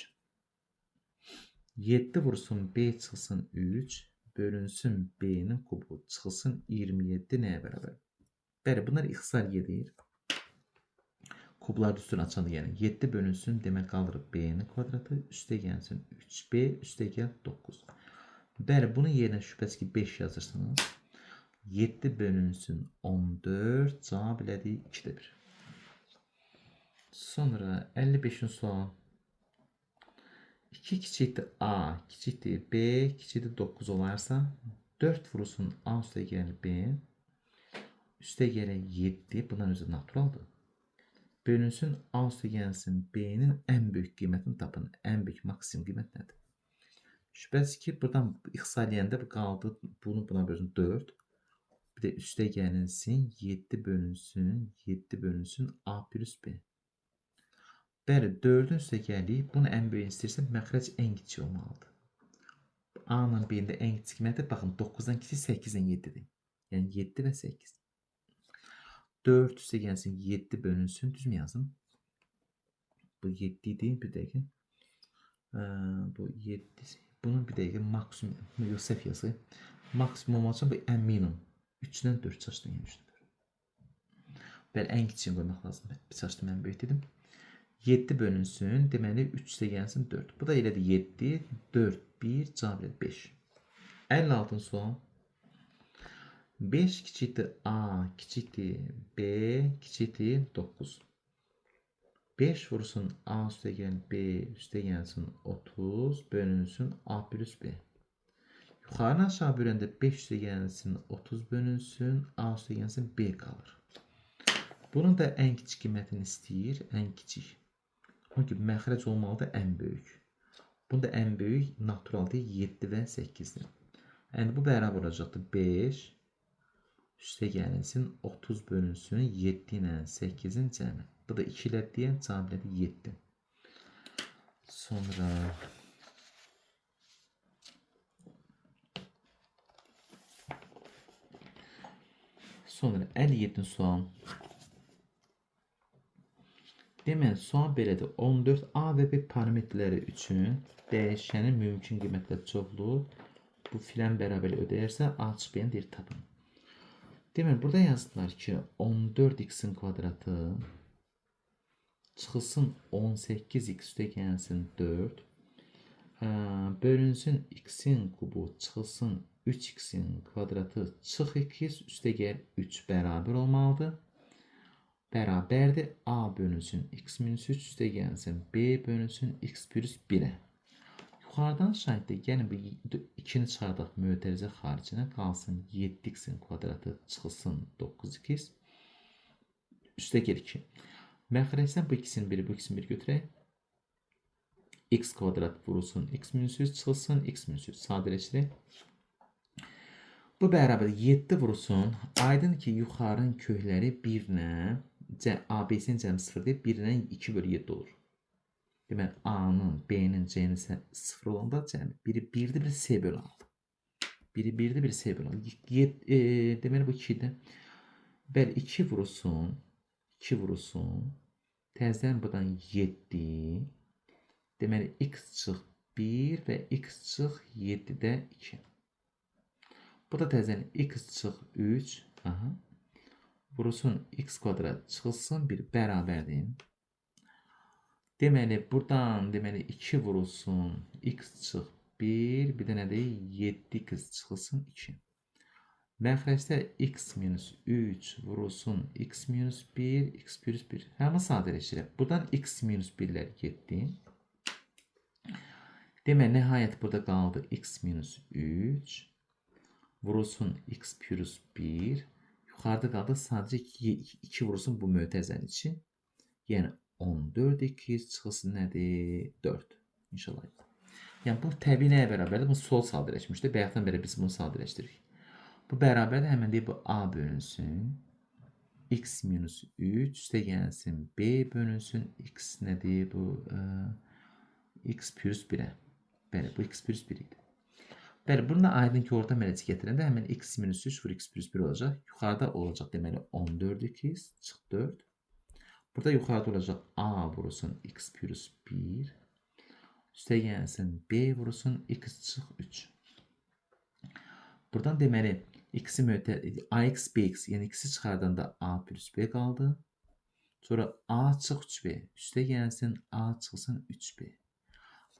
7 vursun B çıxsın 3, bölünsün B-nin kubu çıxılsın 27 nəyə bərabər? Bəli, bunlar ixtisar gedir. Kublar üstünü açanda yəni 7 bölünsün, demək qalır B-nin kvadratı, üstə gəlsin 3B, üstə gəl 9. Bəli, bunun yerinə şübhəsiz ki 5 yazırsınız. 7 bölünsün 14, cavab elədi 2-də 1. Sonra 55-ci sual. 2 kiçikdir A, kiçikdir B, kiçikdir 9 olarsa 4 vurulsun A üstə gələn B, üstə gələn 7, bundan özü naturaldır. Bölünsün A üstə gəlsin B-nin ən böyük qiymətini tapın. Ən böyük maksimum qiymət nədir? Şübhəsiz ki, buradan ixtisar eləyəndə bu qaldı, bunu buna bölünsün 4. Bir də üstə gəlinsin 7 bölünsün, 7 bölünsün A plus B. Bəli, 4-ün üstə gəlik. Bunu ən böyüyünü istəyirsə, məxrəc ən kiçik olmalıdır. A ilə B-nin də ən kiçik qiyməti, baxın, 9-dan kiçik 8-dən 7-dir. Yəni 7 və 8. 4 üstə gəlsin 7 bölünsün. Düzmü yazım? Bu 7 idi. Bir dəqiqə. Bu 7. Bunun bir dəqiqə maksimum, yox, səhv yazayım. Maksimum olmaq üçün bu ən minimum. 3-dən 4 çaşdım. Yəni 3-dən 4. Bəli, ən kiçiyini qoymaq lazımdır. Bir çaşdım, ən böyük dedim. 7 bölünsün. Deməli 3 üstə gəlsin 4. Bu da elədir 7, 4, 1, cavab elədir 5. 56-cı sual. 5 kiçikdir A, kiçikdir B, kiçikdir 9. 5 vursun A üstə gəlin B, üstə gəlsin 30, bölünsün A plus B. Yuxarını aşağı böləndə 5 üstə gəlsin 30 bölünsün, A üstə gəlsin B qalır. Bunun da ən kiçik qiymətini istəyir, ən kiçik. Onun ki, məxrəc olmalıdır ən böyük. Bunun da ən böyük naturaldır 7 və 8-dir. Yəni bu bərabər olacaqdır 5 üstə gəlinsin 30 bölünsün 7 ilə 8-in cəmi. Bu da 2 ilə deyən cavab elədir 7. Sonra Sonra 57-ci sual. Deməli, sual belədir. 14 A və B parametrləri üçün dəyişənin mümkün qiymətlər çoxluğu bu filan bərabərlik ödəyərsə A çıx B-ni deyir tapın. Deməli, burada yazdılar ki, 14x-in kvadratı çıxılsın 18x üstə gəlsin 4, bölünsün x-in kubu çıxılsın 3x-in kvadratı çıx x üstə gəl 3 bərabər olmalıdır. Bərabərdir A bölünsün x minus 3 üstə gəlsin B bölünsün x plus 1-ə. Yuxarıdan şahiddə yəni bu 2-ni çıxardaq mötərizə xaricinə qalsın 7x-in kvadratı çıxılsın 9x üstə gəl 2. Məxrəcdən bu ikisinin biri, bu ikisinin biri götürək. X kvadrat vurulsun x minus 3 çıxılsın x minus 3 sadələşdirək. Bu bərabər 7 vurulsun. Aydın ki, yuxarının kökləri 1 ilə ABC-nin cəmi 0 deyil, 1 ilə 2 bölü 7 olur. Deməli, A-nın, B-nin, C-nin 0 olanda cəmi. Biri 1-dir, biri C bölü 6. Biri 1-dir, biri C bölü 6. Deməli, bu 2-dir. Bəli, 2 vurulsun. 2 vurulsun. Təzədən buradan 7. Deməli, x çıx 1 və x çıx 7-də 2. Bu da təzədən x çıx 3. Aha. Vurulsun x kvadrat çıxılsın 1 bərabərdir. Deməli, buradan deməli 2 vurulsun x çıx 1, bir də nədir? 7x çıxılsın 2. Məxrəcdə x minus 3 vurulsun x minus 1, x plus 1. Həmin sadələşdirək. Buradan x minus 1-lər getdi. Deməli, nəhayət burada qaldı x minus 3 vurulsun x plus 1. Yuxarıda qaldı sadəcə 2 vurulsun bu mötərizənin içi. Yəni 14x çıxılsın nədir? 4. İnşallah. Yəni bu təbii nəyə bərabərdir? Bu sol sadələşmişdir. Bayaqdan bəri biz bunu sadələşdiririk. Bu bərabərdir. Həmən deyir bu A bölünsün. X minus 3 üstə gəlsin B bölünsün. X nədir? Bu x plus 1-ə. Bəli, bu x plus 1 idi. Bəli, bununla aydın ki, orta mərəcə gətirəndə həmən x minus 3 vur x plus 1 olacaq. Yuxarıda olacaq deməli 14x çıx 4. Burada yuxarıda olacaq A vurulsun x plus 1. Üstə gəlsin B vurulsun x çıx 3. Buradan deməli x-i ax bx, yəni x-i çıxardanda A plus B qaldı. Sonra A çıx 3B. Üstə gəlsin A çıxsın 3B.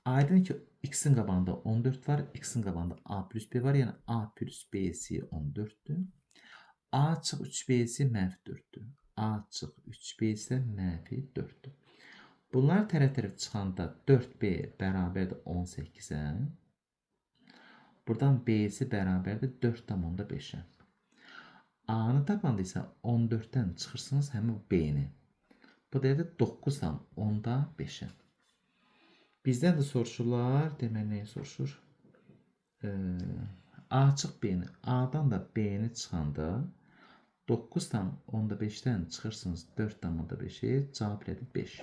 Aydın ki, x-in qabağında 14 var, x-in qabağında A plus B var. Yəni A plus B-si 14-dür. A çıx 3B-si mənfi 4-dür. A çıx 3B isə mənfi 4-dür. Bunlar tərəf-tərəf çıxanda 4B bərabərdir 18-ə. Buradan B-si bərabərdir 4,5-ə. A-nı tapanda isə 14-dən çıxırsınız həmin B-ni. Bu da 9,5-ə. Bizdən də soruşurlar, deməli nəyi soruşur? A çıx B-ni. A-dan da B-ni çıxanda 9,5-dən çıxırsınız 4,5-i, cavab elədir 5.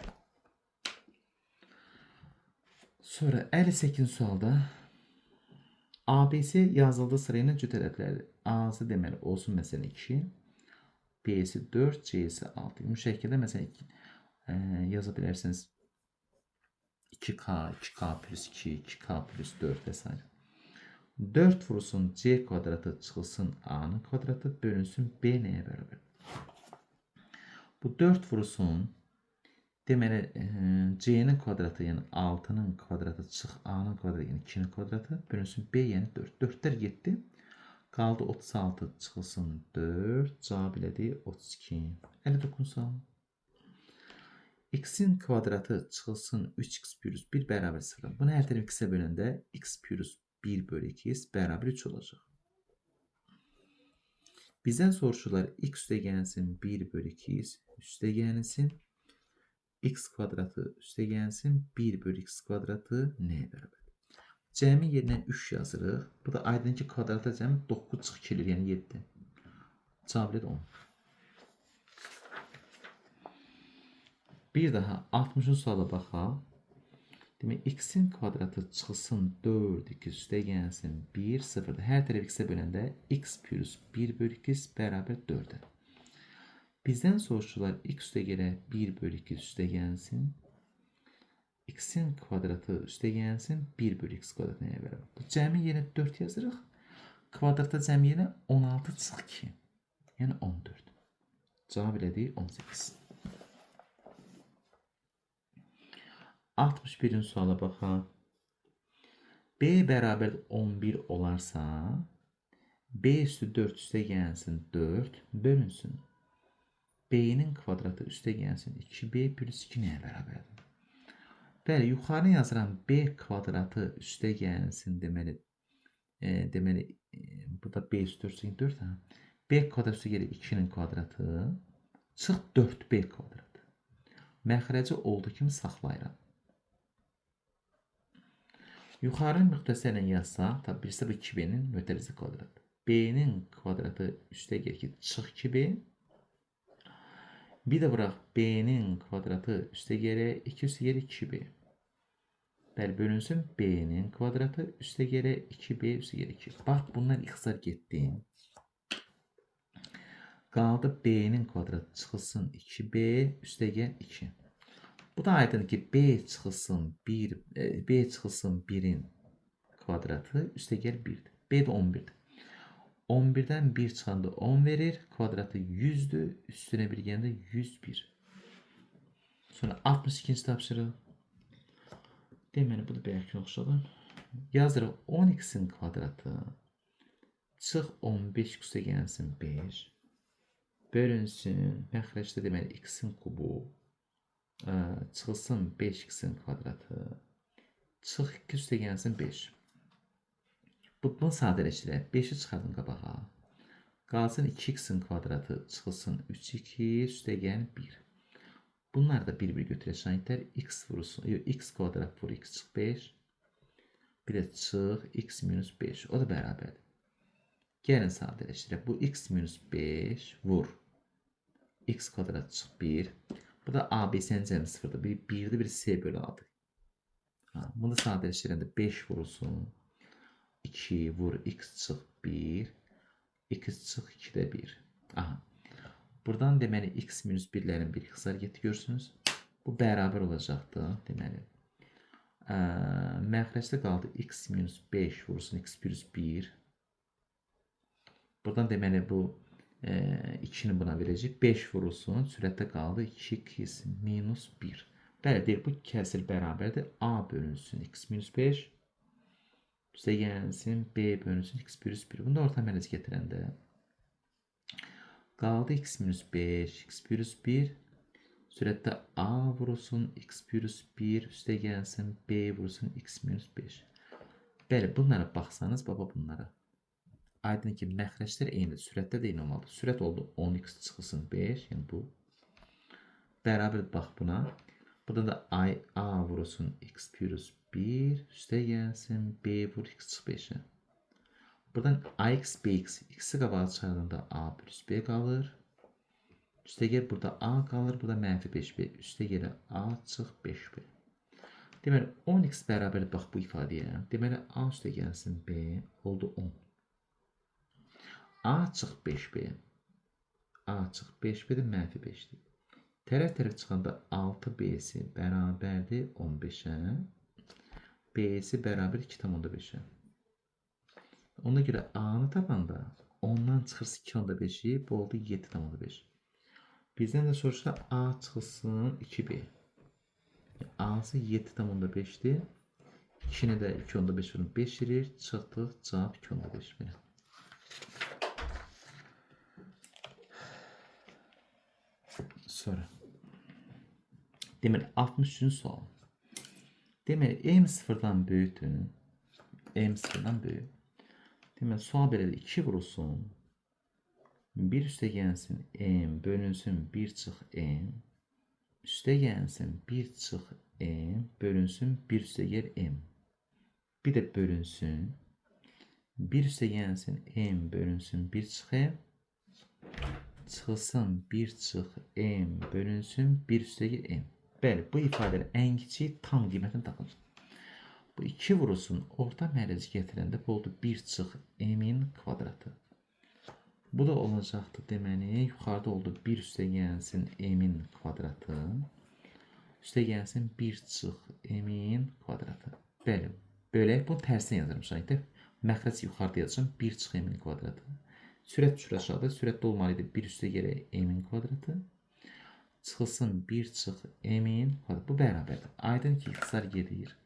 Sonra 58-ci sualda ABC yazıldığı sırayla cüt ədədlərdir. A-sı deməli olsun məsələn 2, B-si 4, C-si 6. Bu şəkildə məsələn yaza bilərsiniz 2K, 2K plus 2, 2K plus 4 və s. 4 vurulsun C kvadratı çıxılsın A-nın kvadratı bölünsün B nəyə bərabər? Bu 4 vurulsun deməli C-nin kvadratı, yəni 6-nın kvadratı çıx A-nın kvadratı, yəni 2-nin kvadratı bölünsün B, yəni 4. 4-lər getdi. Qaldı 36 çıxılsın 4. Cavab elədi 32. 59 sual. X-in kvadratı çıxılsın 3x plus 1 bərabər 0. Bunu hər tərəf x-ə böləndə x plus 1 bölü 2x bərabər 3 olacaq. Bizdən soruşurlar x üstə gəlsin 1 bölü 2x üstə gəlsin x kvadratı üstə gəlsin 1 bölü x kvadratı nəyə bərabərdir? Cəmi yerinə 3 yazırıq. Bu da aydın ki kvadrata cəmi 9 çıx 2 eləyir, yəni 7. Cavab elədir 10. Bir daha 60-cı suala baxaq. Demək, x-in kvadratı çıxılsın 4, 2 üstə gəlsin 1, 0-dır. Hər tərəf x-ə böləndə x plus 1 bölü 2 bərabər 4-ə. Bizdən soruşurlar x üstə gələ 1 bölü 2 üstə gəlsin. X-in kvadratı üstə gəlsin 1 bölü x kvadratı nəyə bərabər? Bu cəmi yerinə 4 yazırıq. Kvadrata cəmi yerinə 16 çıx 2. Yəni 14. Cavab elədik 18. 61-ci suala baxaq. B bərabər 11 olarsa, B üstü 4 üstə gəlsin 4 bölünsün. B-nin kvadratı üstə gəlsin 2B plus 2 nəyə bərabərdir? Bəli, yuxarı yazıram B kvadratı üstə gəlsin deməli, bu da B üstü 4 üstə 4, ha. B kvadratı üstə gəlir 2-nin kvadratı, çıx 4B kvadratı. Məxrəci olduğu kimi saxlayıram. Yuxarı müxtəsərlə yazsaq, tabi birisi bu 2B-nin mötərizə kvadratı. B-nin kvadratı üstə gəlir ki, çıx 2B. Bir də vuraq B-nin kvadratı üstə gəlir 2 üstə gəlir 2B. Bəli, bölünsün B-nin kvadratı üstə gəlir 2B üstə gəlir 2. Bax, bunlar ixtisar getdi. Qaldı B-nin kvadratı çıxılsın 2B üstə gəl 2. Bu da aydındır ki, B çıxılsın 1, B çıxılsın 1-in kvadratı üstə gəl 1-dir. B də 11-dir. 11-dən 1 çıxanda 10 verir. Kvadratı 100-dür. Üstünə bir gələndə 101. Sonra 62-ci tapşırıq. Deməli, bu da bəyəki oxşadı. Yazırıq 10x-in kvadratı çıx 15 üstə gəlsin 5. Bölünsün. Məxrəcdə deməli x-in kubu çıxılsın 5x-in kvadratı çıx 2 üstə gəlsin 5. Bunu sadələşdirək. 5-i çıxardım qabağa. Qalsın 2x-in kvadratı çıxılsın 3x üstə gəlin 1. Bunlar da bir-bir götürək şahidlər. X vurulsun, yox, x kvadrat vur x çıx 5. Bir də çıx x minus 5. O da bərabərdir. Gəlin sadələşdirək. Bu x minus 5 vur. X kvadrat çıx 1. Bu da A, B, C-nin cəmi 0-dır. Bir 1-dir, bir C bölü A-dır. Bunu da sadələşdirəndə 5 vurulsun. 2 vur x çıx 1. X çıx 2-də 1. Aha. Buradan deməli x minus 1-lərin bir ixtisar getdi görürsünüz. Bu bərabər olacaqdır. Deməli, məxrəcdə qaldı x minus 5 vurulsun x plus 1. Buradan deməli bu 2-ni buna verəcək. 5 vurulsun. Sürətdə qaldı 2x minus 1. Bəli, deyir, bu kəsir bərabərdir. A bölünsün x minus 5. Üstə gəlsin B bölünsün x plus 1. Bunu da orta mərəz gətirəndə qaldı x minus 5, x plus 1. Sürətdə A vurulsun x plus 1 üstə gəlsin B vurulsun x minus 5. Bəli, bunlara baxsanız, baba bunlara. Aydın ki, məxrəclər eynidir. Sürətdə də eyni olmalıdır. Sürət oldu 10x çıxılsın 5, yəni bu. Bərabər bax buna. Burada da A vurulsun x plus 1 üstə gəlsin B vur x çıx 5-ə. Buradan AX, BX, x-i qabağa çıxardanda A plus B qalır. Üstə gəl burada A qalır, burada mənfi 5B. Üstə gələ A çıx 5B. Deməli, 10x bərabər bax bu ifadəyə. Deməli, A üstə gəlsin B oldu 10. A çıx 5B. A çıx 5B də mənfi 5-dir. Tərəf-tərəf çıxanda 6B-si bərabərdir 15-ə. B-si bərabər 2,5-ə. Ona görə A-nı tapanda 10-dan çıxırsa 2,5-i, bu oldu 7,5. Bizdən də soruşsa A çıxılsın 2B. A-sı 7,5-dir. 2-ni də 2,5 vurun 5 verir. Çıxdıq, cavab 2,5 verir. Sonra. Deməli, 63-cü sual. Deməli, M sıfırdan böyükdür. M sıfırdan böyük. Deməli, sual belədir. 2 vurulsun. 1 üstə gəlsin M bölünsün 1 çıx M. Üstə gəlsin 1 çıx M bölünsün 1 üstə gəl M. Bir də bölünsün. 1 üstə gəlsin M bölünsün 1 çıx M. Çıxılsın 1 çıx M bölünsün 1 üstə gəl M. Bəli, bu ifadənin ən kiçik tam qiymətini tapın. Bu 2 vurulsun orta mərəzi gətirəndə bu oldu 1 çıx M-in kvadratı. Bu da olacaqdır deməli, yuxarıda oldu 1 üstə gəlsin M-in kvadratı. Üstə gəlsin 1 çıx M-in kvadratı. Bəli, bölək bunu tərsini yazıram şahiddə. Məxrəc yuxarıda yazacağam 1 çıx M-in kvadratı. Sürət düşür aşağıda. Sürət də olmalı idi 1 üstə gələk M-in kvadratı. Çıxılsın 1 çıx M-in kvadratı. Bu bərabərdir. Aydın ki, ixtisar gedir.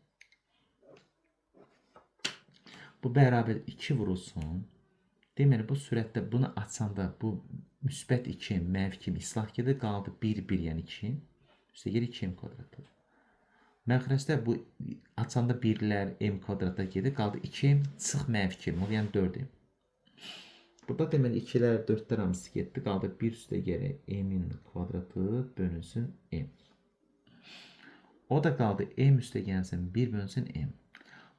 Bu bərabər 2 vurulsun. Deməli, bu sürətdə bunu açanda bu müsbət 2, mənfi 2 islah gedir. Qaldı 1, 1, yəni 2. Üstə gəlir 2m kvadratı. Məxrəcdə bu açanda 1-lər m kvadrata gedir. Qaldı 2m çıx mənfi 2m, yəni 4m. Burada deməli 2-lər, 4-lər hamısı getdi. Qaldı 1 üstə gələk m-in kvadratı bölünsün m. O da qaldı m üstə gəlsin 1 bölünsün m.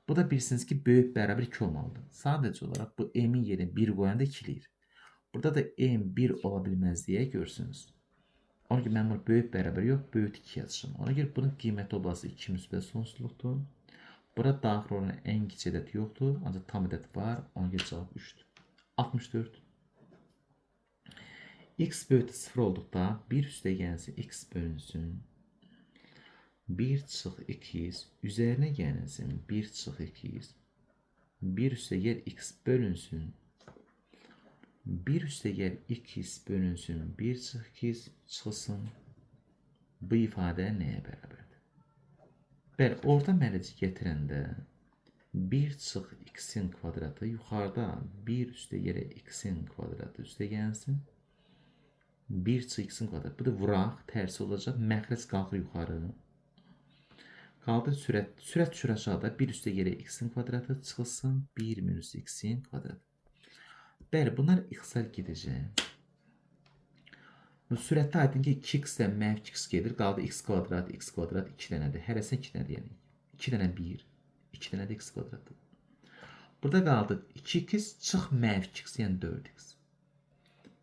Bu da bilirsiniz ki, böyük bərabər 2 olmalıdır. Sadəcə olaraq bu m-in yerinə 1 qoyanda 2-ləyir. Burada da m 1 ola bilməz deyə görürsünüz. Ona görə mən bunu böyük bərabər yox, böyük 2 yazacağam. Ona görə bunun qiyməti oblası 2 müsbət sonsuzluqdur. Bura daxil olan ən kiçik ədəd yoxdur, ancaq tam ədəd var. Ona görə cavab 3-dür. 64. X böyükdür 0 olduqda 1 üstə gəlsin x bölünsün. 1 çıx 2x üzərinə gəlinsin 1 çıx 2x 1 üstə gəl x bölünsün 1 üstə gəl 2x bölünsün 1 çıx 2x çıxılsın. Bu ifadə nəyə bərabərdir? Bəli, orta mərəci gətirəndə 1 çıx x-in kvadratı yuxarıda 1 üstə gələ x-in kvadratı üstə gəlsin 1 çıx x-in kvadratı. Bu da vuraq, tərsi olacaq. Məxrəc qalxır yuxarı. Qaldı sürət. Sürət düşür aşağıda. 1 üstə gələk x-in kvadratı çıxılsın 1 minus x-in kvadratı. Bəli, bunlar ixtisar gedəcək. Bu sürətdə aydın ki, 2x-dən mənfi 2x gedir. Qaldı x kvadrat, x kvadrat 2 dənədir. Hərəsinə 2 dənədir yəni. 2 dənə 1, 2 dənə də x kvadratı. Burada qaldı 2x çıx mənfi 2x, yəni 4x.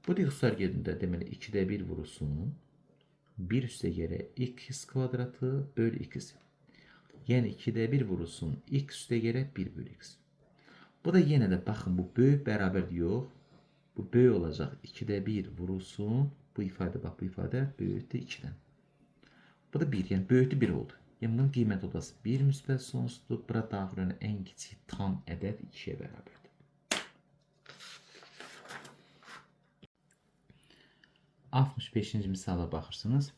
Bu da ixtisar gedəndə deməli 2-də 1 vurulsun. 1 üstə gələk x kvadratı böl x. Yəni 2-də 1 vurulsun x üstə gələk 1 bölü x. Bu da yenə də baxın bu böyük bərabərdir yox. Bu böyük olacaq 2-də 1 vurulsun. Bu ifadə bax bu ifadə böyükdür 2-dən. Bu da 1, yəni böyükdür 1 oldu. Yəni bunun qiymət olası 1 müsbət sonsuzdur. Bura daxil olan ən kiçik tam ədəd 2-yə bərabərdir. 65-ci misala baxırsınız.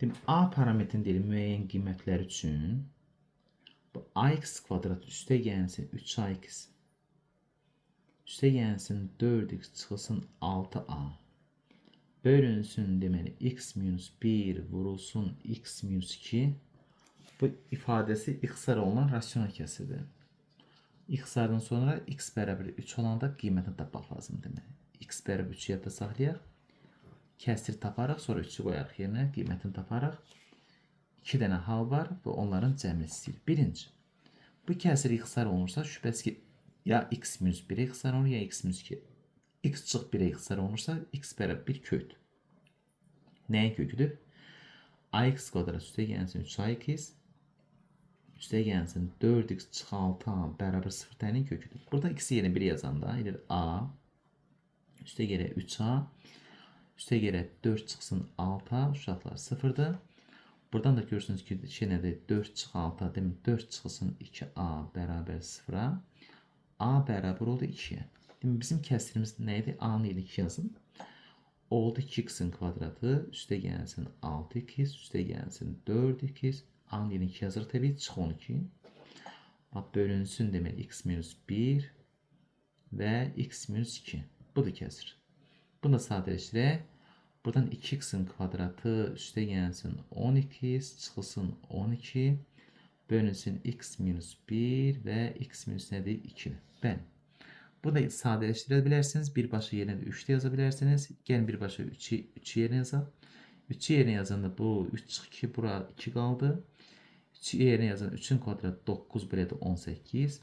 Demək, A parametrinin deyil, müəyyən qiymətlər üçün bu ax kvadrat üstə gəlsin 3ax üstə gəlsin 4x çıxılsın 6a Bölünsün deməli x minus 1 vurulsun x minus 2. Bu ifadəsi ixtisar olunan rasional kəsirdir. İxtisardan sonra x bərabər 3 olanda qiymətini tapmaq lazımdır deməli. X bərabər 3-ü yadda saxlayaq. Kəsir taparaq, sonra 3-ü qoyarıq yerinə, qiymətini taparaq. 2 dənə hal var və onların cəmini istəyir. Birinci, bu kəsir ixtisar olunursa, şübhəsiz ki, ya x minus 1-ə ixtisar olunur, ya x minus 2. X çıx 1-ə ixtisar olunursa, x bərabər 1 kökdür. Nəyin köküdür? Ax kvadrat üstə gəlsin 3ax, üstə gəlsin 4x çıx 6a bərabər 0 tənin köküdür. Burada x-i yerinə 1 yazanda, elə a, üstə gələ 3a, üstə gələ 4 çıxsın 6a, uşaqlar 0-dır. Buradan da görürsünüz ki, şey nədir? 4 çıx 6a, demək 4 çıxsın 2a bərabər 0-a. A bərabər oldu 2-yə. Demək, bizim kəsirimiz nə idi? A-nı yerinə 2 yazın. Oldu 2x-in kvadratı, üstə gəlsin 6x, üstə gəlsin 4x. A-nı yerinə 2 yazırıq təbii, çıx 12. Bax, bölünsün demək x minus 1 və x minus 2. Budur kəsir. Bunu da sadələşdirək. Buradan 2x-in kvadratı üstə gəlsin 12x, çıxılsın 12, bölünsün x minus 1 və x minus nədir? 2-dir. Bəli. Bunu da sadələşdirə bilərsiniz. Birbaşa yerinə də 3 də yaza bilərsiniz. Gəlin birbaşa 3-ü 3 yerinə yazaq. 3-ü yerinə yazanda bu 3 çıx 2, bura 2 qaldı. 3-ü yerinə yazanda 3-ün kvadratı 9, belə də 18.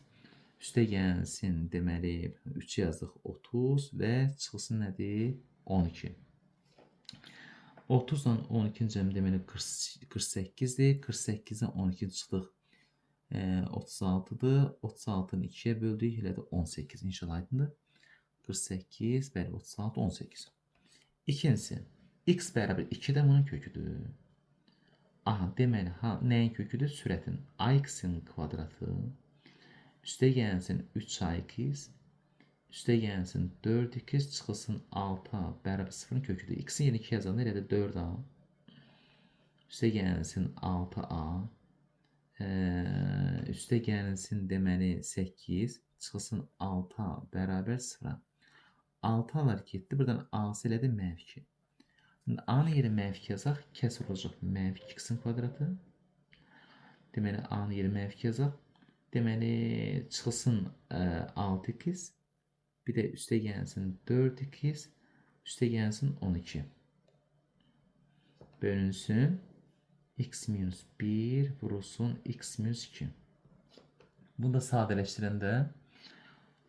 Üstə gəlsin, deməli, 3 yazdıq 30 və çıxılsın nədir? 12. 30 ilə 12-nin cəmi deməli 48-dir. 48-dən 12 çıxdıq. 36-dır. 36-nı 2-yə böldük. Elə də 18. İnşallah aydındır. 48, bəli, 36, 18. İkincisi, x bərabər 2 də bunun köküdür. Aha, deməli, ha, nəyin köküdür? Sürətin. Ax-in kvadratı üstə gəlsin 3ax, üstə gəlsin 4x, çıxılsın 6a bərabər 0-ın köküdür. X-in yerinə 2 yazanda elə də 4a, üstə gəlsin 6a, üstə gəlsin deməli 8, çıxılsın 6a bərabər 0-a. 6-lar getdi. Buradan A-sı elə də mənfi 2. İndi A-nın yerinə mənfi 2 yazaq. Kəsr olacaq mənfi 2x-in kvadratı. Deməli, A-nın yerinə mənfi 2 yazaq. Deməli, çıxılsın 6x, bir də üstə gəlsin 4x, üstə gəlsin 12. Bölünsün x minus 1 vurulsun x minus 2. Bunu da sadələşdirəndə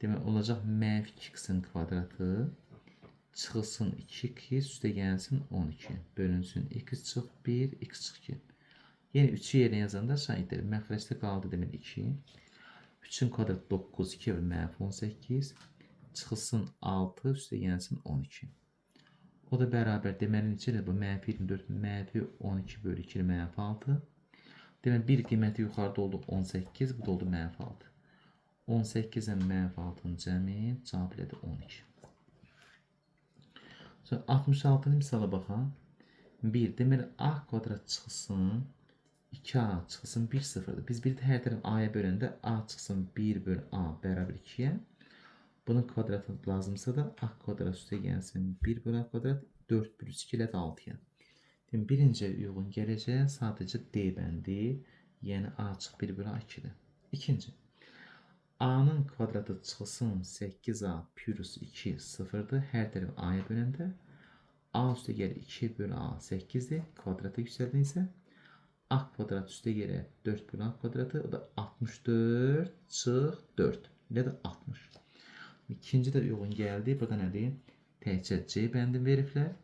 demək olacaq mənfi 2x-in kvadratı çıxılsın 2x, üstə gəlsin 12. Bölünsün x çıx 1, x çıx 2. Yəni 3-ü yerinə yazanda şahidlər məxrəcdə qaldı demək 2. 3-ün kvadratı 9, 2 və mənfi 18. Çıxılsın 6, üstə gəlsin 12. O da bərabər deməli neçədir bu? Mənfi 24, mənfi 12 bölü 2 mənfi 6. Deməli bir qiyməti yuxarıda oldu 18, bu da oldu mənfi 6. 18-dən mənfi 6-nın cəmi cavab elədi 12. Sonra 66-cı misala baxaq. 1, deməli a kvadrat çıxılsın 2a çıxılsın 1 sıfırdır. Biz bir də hər tərəf a-ya böləndə a çıxsın 1 bölü a bərabər 2-yə. Bunun kvadratı lazımsa da a kvadrat üstə gəlsin 1 bölü a kvadrat 4 bölü 2 ilə də 6-ya. Demək, birinci uyğun gələcək sadəcə D bəndi, yəni a çıx 1 bölü a 2-dir. İkinci, a-nın kvadratı çıxılsın 8a plus 2 sıfırdır. Hər tərəf a-ya böləndə a üstə gəlir 2 bölü a 8-dir. Kvadrata yüksəldən isə a kvadrat üstə gəlir 4 bölü a kvadratı, o da 64 çıx 4, elə də 60. İkinci də uyğun gəldi. Burada nədir? Təkcə C bəndini veriblər.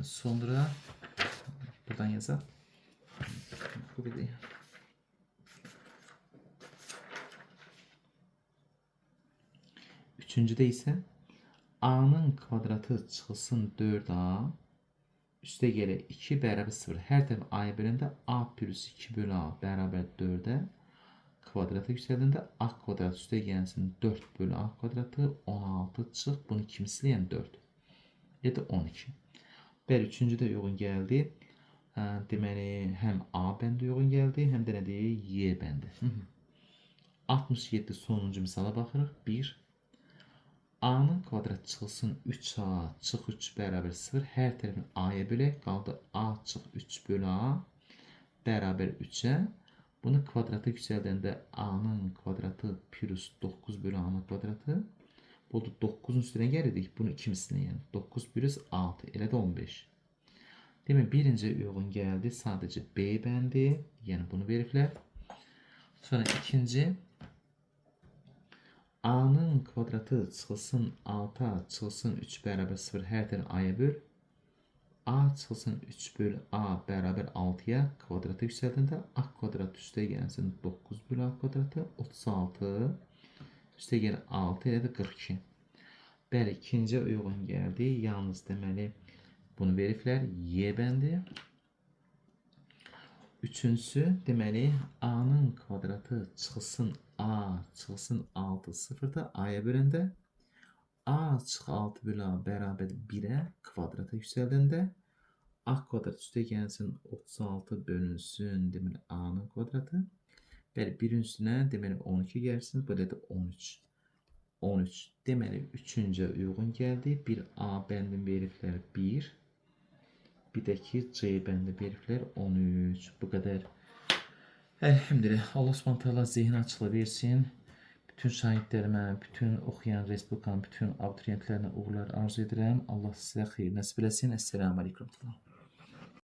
Sonra buradan yazaq. Bu bir də. Üçüncüdə isə a-nın kvadratı çıxılsın 4a üstə gəlir 2 bərabər 0. Hər tərəf a-ya böləndə a plus 2 bölü a bərabər 4-ə kvadrata yüksəldəndə a kvadrat üstə gəlsin 4 bölü a kvadratı 16 çıx. Bunu kimisi yəni 4. Ya da 12. Bəli, üçüncü də uyğun gəldi. Deməli, həm A bəndi uyğun gəldi, həm də nədir? Y bəndi. 67 sonuncu misala baxırıq. 1. A-nın kvadratı çıxılsın 3A çıx 3 bərabər 0. Hər tərəfini A-ya bölək. Qaldı A çıx 3 bölü A bərabər 3-ə. Bunu kvadrata yüksəldəndə A-nın kvadratı plus 9 bölü A-nın kvadratı. Bu da 9-un üstünə gəlirdik. Bunu 2 mislinə yəni. 9 plus 6. Elə də 15. Demək, birinci uyğun gəldi. Sadəcə B bəndi. Yəni bunu veriblər. Sonra ikinci A-nın kvadratı çıxılsın 6A çıxılsın 3 bərabər 0. Hər tərəfini A-ya böl. A çıxılsın 3 bölü A bərabər 6-ya kvadratı yüksəldəndə A kvadratı üstə gəlsin 9 bölü A kvadratı 36 üstə gəlir 6 elə də 42. Bəli, ikinci uyğun gəldi. Yalnız deməli bunu veriblər. Y bəndi. Üçüncüsü deməli A-nın kvadratı çıxılsın A çıxılsın 6 sıfırda A-ya böləndə A çıx 6 bölü A bərabər 1-ə kvadrata yüksəldəndə A kvadrat üstə gəlsin 36 bölünsün deməli A-nın kvadratı. Bəli, 1-in üstünə deməli 12 gəlsin. Belə də 13. 13. Deməli, üçüncə uyğun gəldi. Bir A bəndin veriblər 1. Bir də ki, C bəndi veriblər 13. Bu qədər. Elhamdülillah. Allah Subhanahu taala zehin açıqlığı versin. Bütün şagirdlərimə, bütün oxuyan respublikanın bütün abituriyentlərinə uğurlar arzu edirəm. Allah sizə xeyir nəsib eləsin. Əssalamu əleykum.